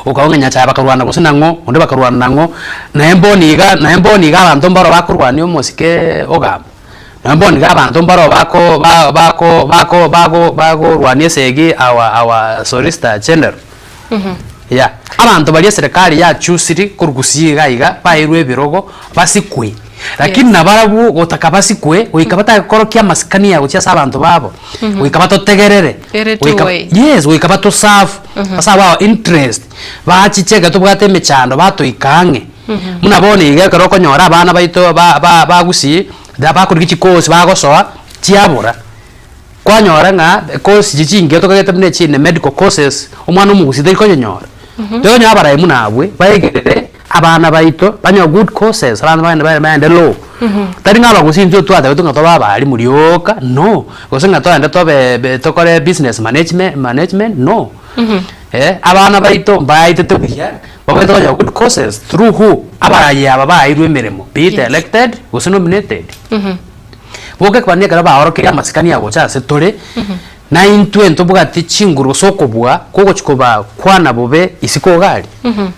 okaba ng'a Nyasaye bakarwana gose nang'o, onde bakarwana nang'o, naye mbono iga naye mbono iga abanto mbaro bakorwania omosike ogamba. Nonya bono iga abanto mbaro bako ba bako bako bago bagorwania esegi our our solicitor general yeah. Abanto baria eserekari yachusiri korwa gusii iga iga bairwe ebirogo basikwe, lakini nabarabwo gotaka basikwe goika batakorokia amasikani ya gochia ase abanto babo, goika batotegerere, Ere goika two way. yes goika batoserve. Ase abwo our interest, bachiche ekero tobwate emechando batoika ang'e. Buna bono iga ekero okonyora abana baito ba ba bagusii, bakorigia chikosi bagosoa, chiabora. Kwanyora ng'a ekosi echi chingiya tokagete buna echi ne medical courses, omwana omogusii tari konyenyora. Tokonyora abarai buna abwe, baegerere abana baito, banyore good courses, abana bagende bagende bagende law. Tari ng'a abagusii intwe twatebetwe ng'a tobe abalimu rioka, no, gose ng'a togende tobe be tokore business manageme management, no. Eh, abana baito mbaetete buya, babwenerete konyora good courses through who? Abarai aba baeirwe emeremo, be it elected gose nominated. Boka ekebani ekero baorokeire amasikani agocha ase tore, na intwe ntobwati chinguru gose okobua kw'ogochia kobakwana bobe isiko iga aria.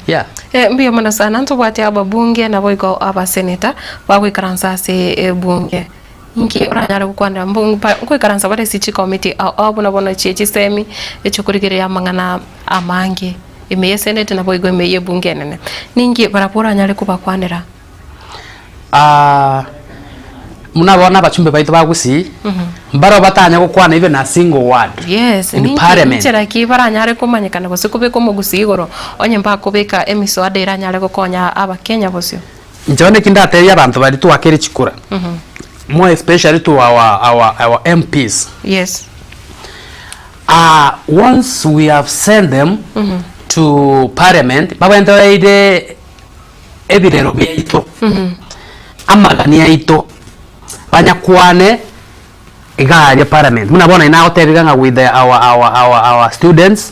Yeah. Eh, mbuya mono sana ntobwate ababunge naboigo abaseneta bagoikaransa ase ebunge. Inki oranyare gokwanera mbu ba nkoikaransa bare ase chikomiti ao ao buna bono chie chisemi echiokorigereria amang'ana amange ime y'eseneti naboigo ime y'ebunge enene. Ninki barabwo oranyare kobakwanera? Ah, buna bono abachumbe baito ba Gusii, mbaro batanya gokwana even a single word Yes, in ninki parliament. nchera ki baranyare komanyekana gose kobeka omogusii igoro onye mbakobeka emiswada eranyare gokonya abakenya bosio? Inche bono eki ndatebie abanto baria twakere chikura, more especially to our, our, our MPs, Yes. ah, once we have sent them to parliament, babwenerete baire ebirero biaito, amagani aito, banyakwane iga aria parliament. Buna bono nagotebi iga ng'a with our our our our students,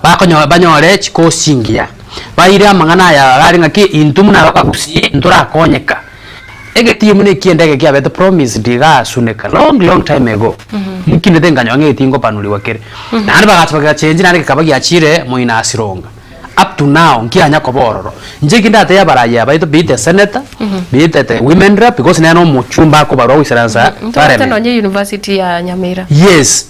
bakonyo banyore chikosi chingiya, baire amang'ana aya arare ng'aki intwe buna abagusii ntorakonyeka. Egetii buna ekiende eke kiabete promised igaa Suneka long long time ago, nkinete nkanyora ng'a egetii ngopanuriwa kere. Naende bagacha bagachengi naende gekaba giachire moino Asironga. Up to now nkianya koba ororo. Inche eki ndatebie abarai aba baito be it a senator, be it a women rep because nere nomochumba akobarwa goisaransa Ntobwate parliament. nonye university ya Nyamira. Yes,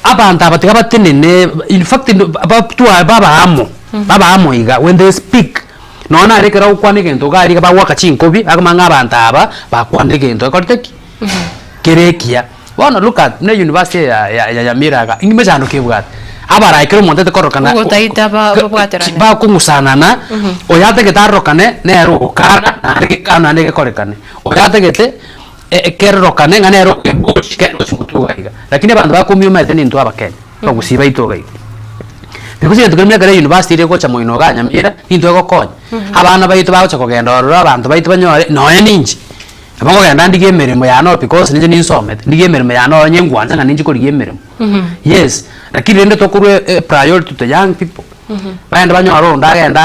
abanto aba tiga batenene in fact batwa baba amo, baba amo iga when they speak nonya nare ekero ogokwana egento iga aria bagoaka chinkobi bakomanya ng'a abanto aba bakwanire egento gekorete ki? Kere ekiya. Bono look at buna university eye ya ya ya Nyamira iga, inki mechando ki ebwate? Abarai kera omonto aete kororokana Ogotaita ba- babwaterane. bakong'usanana, oyo atagete arorokane nere ogokana naende gekano naende gekorekane, oyo atagete kerorokane ng'a nere okoepush kende gochia motwe iga iga. Lakini abanto bakoumia omanyete nintwe abakenya, abagusii baito iga iga. Because egento keria buna ekero university ere egocha moino igaa Nyamira, nintwe egokonya. Abana baito bagocha kogenda ororo abanto baito banyore nonye ninche. Nabo nkogenda ndigie emeremo yane oo because ninche ninsomete, ndigie emeremo yane oo onye ngwancha ng'a ninche korigia emeremo. Yes, lakini rende tokorwa e priority to young people, bagende banyore onde agende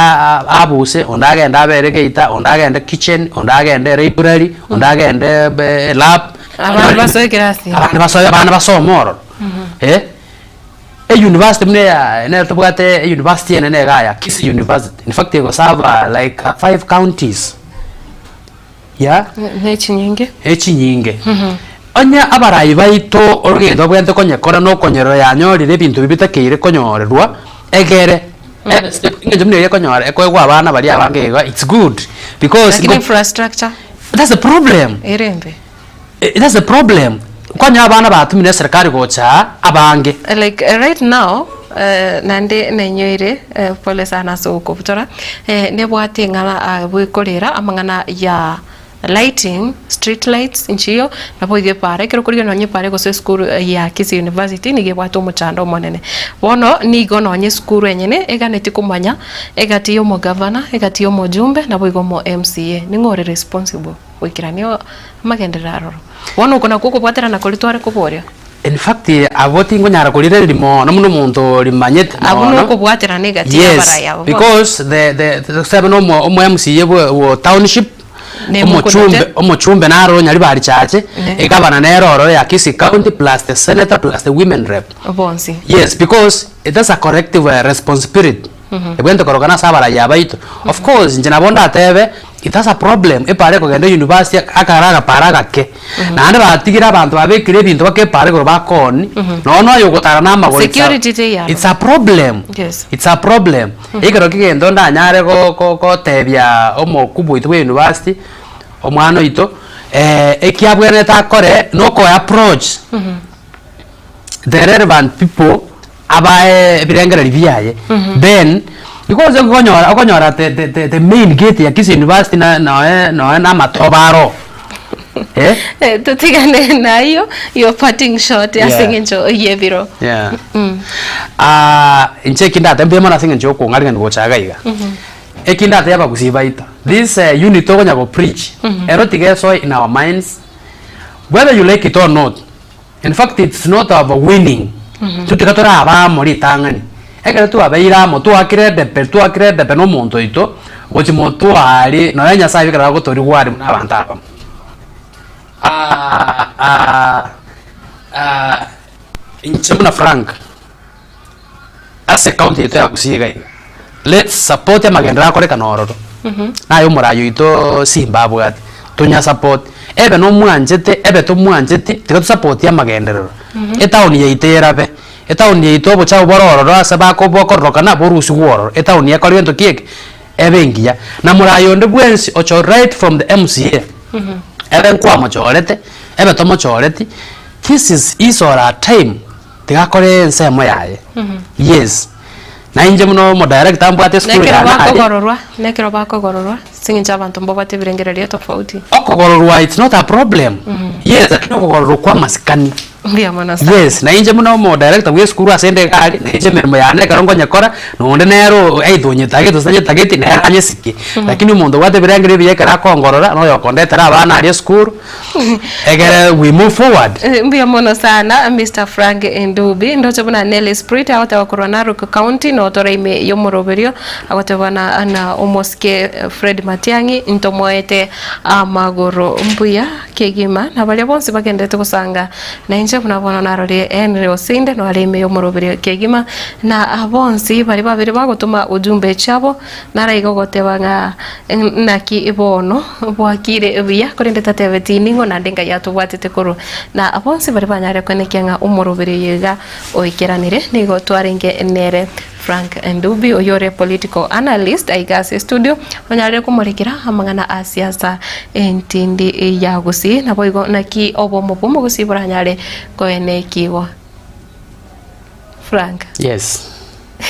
abuse, onde agende abere geita, onde agende kitchen, onde agende library, onde agende lab. Abande basoe ekerasi. Abande basoe abana basome ororo, eh. Euniversity buna eya nere tobwate euniversity enene iga ya Kisii University, in fact egoserve like five counties. Yeah. Ne chinyinge. Echinyinge. Onye abarai baito orogendo babwenerete konyekora na okonyorera yanyorire ebinto biria bitakeire konyorerwa, egere eng'encho buna eria ekonyora ekoegwa abana baria abange iga it's good because Lakini infrastructure that's the problem. ere embe. That's the problem. Kwanyora abana batumire eserikari gocha aa abange. Like right now naende nainyoire pole sana ase ogokobutora, nebwate eng'ana bwekorera amang'ana ya lighting, street lights nchiyo, naboigo epara, ekero okorigia nonye epara gose esukuru ya Kisii University nigo ebwate omochando omonene. Bono nigo nonye esukuru enyene eganetie komanya egati ya omogavana, egati ya omojumbe, naboigo omo MCA, ning'o ore responsible goikerania amagenderero aroro. Bono oko nakwo okobwaterana koria tware koboria. In fact abwo tingonyara korirereria mono buna omonto orimanyete Abwo mono. nokobwaterana egati Yes, y'abarai abo bonsi. because the the tosabe na omo omo MCA bwe bwo township, Ne omochumbe mokunete. omochumbe naro Nyaribari Chache, Ne. egavana nere ororo ya Kisii County plus the senator plus the women rep. Bonsi. Yes, because it is a collective responsibility. Ebwenerete korokana ase abarai abaito. Of course inche nabo ndatebe it has a problem epara ekogenda university akare agapara agake. Naende batigire abanto babekire ebinto baka epara igoro bakooni, nonya oyo ogotara na amagoro it's a Security teiyo. it's a problem. Yes. It's a problem. Ekero ki egento ndanyare go- go- gotebia omokubwa oito bwa university, omwana oito, ekiabwenerete akore, nokoe approach the relevant people. Abae ebirengererio biaye, then because okonyora okonyora the the the the main gate ya Kisii University na noe noe na amatobe aro eh. Eh, totigane na ayio your parting shot ase Yeah. eng'encho y'ebiro. Yeah. Ah, inche eki ndate mbuya mono ase eng'encho ya okong'arigani gocha iga iga. Eki ndate abagusii baito, this unity okonya go preach, ero tiga esoe in our minds, whether you like it or not, In fact it's not of winning, intwe tiga tore abamo ritang'ani, ekero twabeire amo twakire edepe twakire edepe na omonto oito, gochia motwe aria nonya Nyasaye ekero agotorigwa aria buna abanto abamo. Inche buna Frank, ase ecounty yaito ya Gusii iga iga, let's support amagenderero akorekana ororo, naye omoraia oito Simba abwate, tonya support, ebe nomwanchete ebe tomwancheti, tiga to support amagenderero, etown yaito erabe, etown yaito obochafu bore ororo ase bako bokororokana borusigwe ororo, etown ekore gento ki eke, ebe engiya. Na moraia onde bwensi ocho right from the MCA, ebe nkwamochorete, ebe tomochoreti, this is his or her time. Tiga akore ensemo yaye. Yes. Na inche buna omodirector mbwate esukuru Nekero yane aria. bakogororwa, nekero bakogororwa, ase eng'encho abanto mbabwate ebirengererio tofauti. Okogororwa it's not a problem. Yes, lakini okogororwa kwa amasikani. Mbuya mono sana. Yes, na inche buna omodirector bwa esukuru ase inde iga aria, na inche emeremo yane ekero nkonyekora, na onde nere o either onyetagete gose tanyetageti, nere anyesike. Lakini omonto obwate ebirengererio ebiya ekero akongorora, na oyokondetera abana aria esukuru. Egere we move forward. Mbuya mono sana Mister Frank Ndubi. Ndoche buna Nelly Sprit agoteba korwa Narok County notore ime y'omoroberio agoteba na na omosike Fred Matiang'i ntomoete amagoro mbuya kegima na baria bonsi bagenderete gosanga nainche buna bono narorire Henry Osinde nore ime y'omoroberio kegima na bonsi baria babere bagotoma ujumbe chiabo Naraiga ogoteba ng'a naki bono bwakire buya, korende tatebeti ning'o naende Ngai atobwatete korwa. Na bonsi baria banyare koenekia ng'a omoroberi oyo iga oikeranire, nigo twarenge nere Frank Ndubi, oyore political analyst aiga ase estudio, onyarire komorekera amang'ana a siasa entindi ya Gusii, naboigo naki obomo bw'omogusii boranyare koenekigwa. Frank. Yes.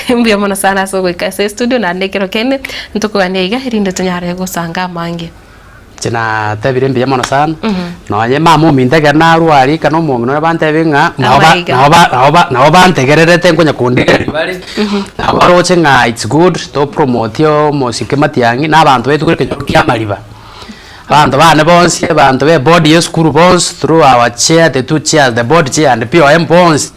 Mbuya mono sana ase ogoika ase estudio naende ekero kende ntokogania iga erinde tonyare gosanga amange. Inche natebire mbuya mono sana, nonye mama ominto ekero narwa aria ekero omong'ina oria bantebie ng'a nabo ba Amaiga. nabo ba nabo ba nabo bantegererete nkonya kondigereria bare, nabo baroche ng'a it's good to promote omosike matiang'i na abanto baito korwa ekenyoro kia amariba. Abanto bane bonsi, abanto be board ya esukuru bonsi through our chair, the two chairs, the board chair and POM bonsi,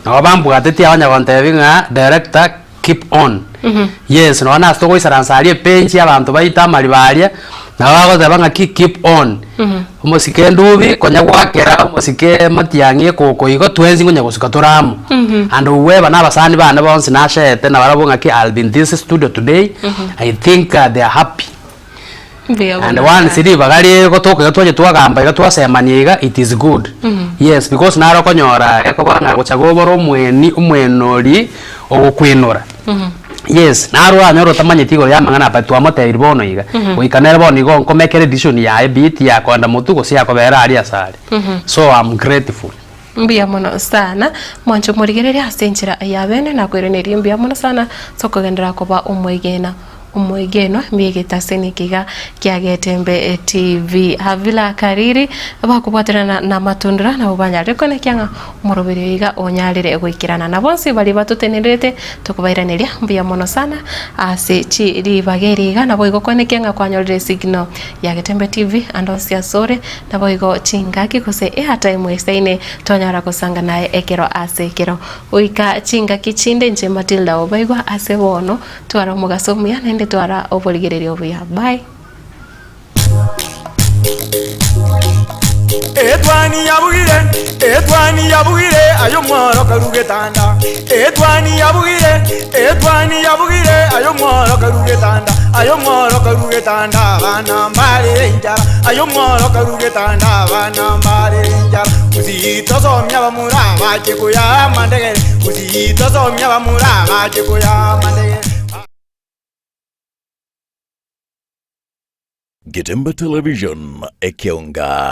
nabo bambwatetie abanya gontebia ng'a director keep on. Yes, nonye nase togoisaransa aria ebench abanto baito amariba aria, nabo bagoteba ng'aki keep on. Omosike endubi konya gwakera omosike matiang'i ekoko igo twensi nkonya gosuka tore amo. And whoever na abasani bane bonsi nachete nabarabwo ng'aki I'll be in this studio today, I think they are happy. Mbuya And mono once sana. ribaga rigotoka iga twacha twagamba iga twasemania iga it is good. Yes because naro okonyora ekoba ng'a gocha gobora omweni omwenori ogokwinora. Yes, naro oranyore otamanyeti igoro ya amang'ana aba twamotebirie bono iga, goika nere bono igo nkomekera edition yaye beat ya koenda motwe gose ya kobera aria ase are. So am grateful. Mbuya mono sana, mwanche omorigereria ase enchera ya bene, nakoiranerie mbuya mono sana ase okogenderera koba omwegena. Omwegenwa miegete ase nekiga kia Getembe TV. Havila Kariri bakobwaterana na Matundura nabo banyarire koenekia ng'a omoroberi oyo iga onyarire goikerana. Na bonsi baria batotenererete tokobairaneria mbuya mono sana ase chi ribaga eri iga naboigo koenekia ng'a kwanyorire signal ya Getembe TV ande onsi asore naboigo chingaki gose airtime esaine twanyara gosanga naye ekero ase ekero. Goika chingaki chinde inche Matilda Obaigwa ase bono Twara omogaso omuya naende twara oborigereria obuya. Bye. Etwani yabugire, etwani yabugire, aye omworo karue getanda. Etwani yabugire, etwani yabugire, aye omworo karue getanda. Aye omworo karue getanda, abana mbarere enchara. Aye omworo karue getanda, abana mbarere enchara. Gusii tosomia abamura abache koyaa amandegere. Gusii tosomia abamura abache koyaa amandegere. Getembe Television, Ekeonga.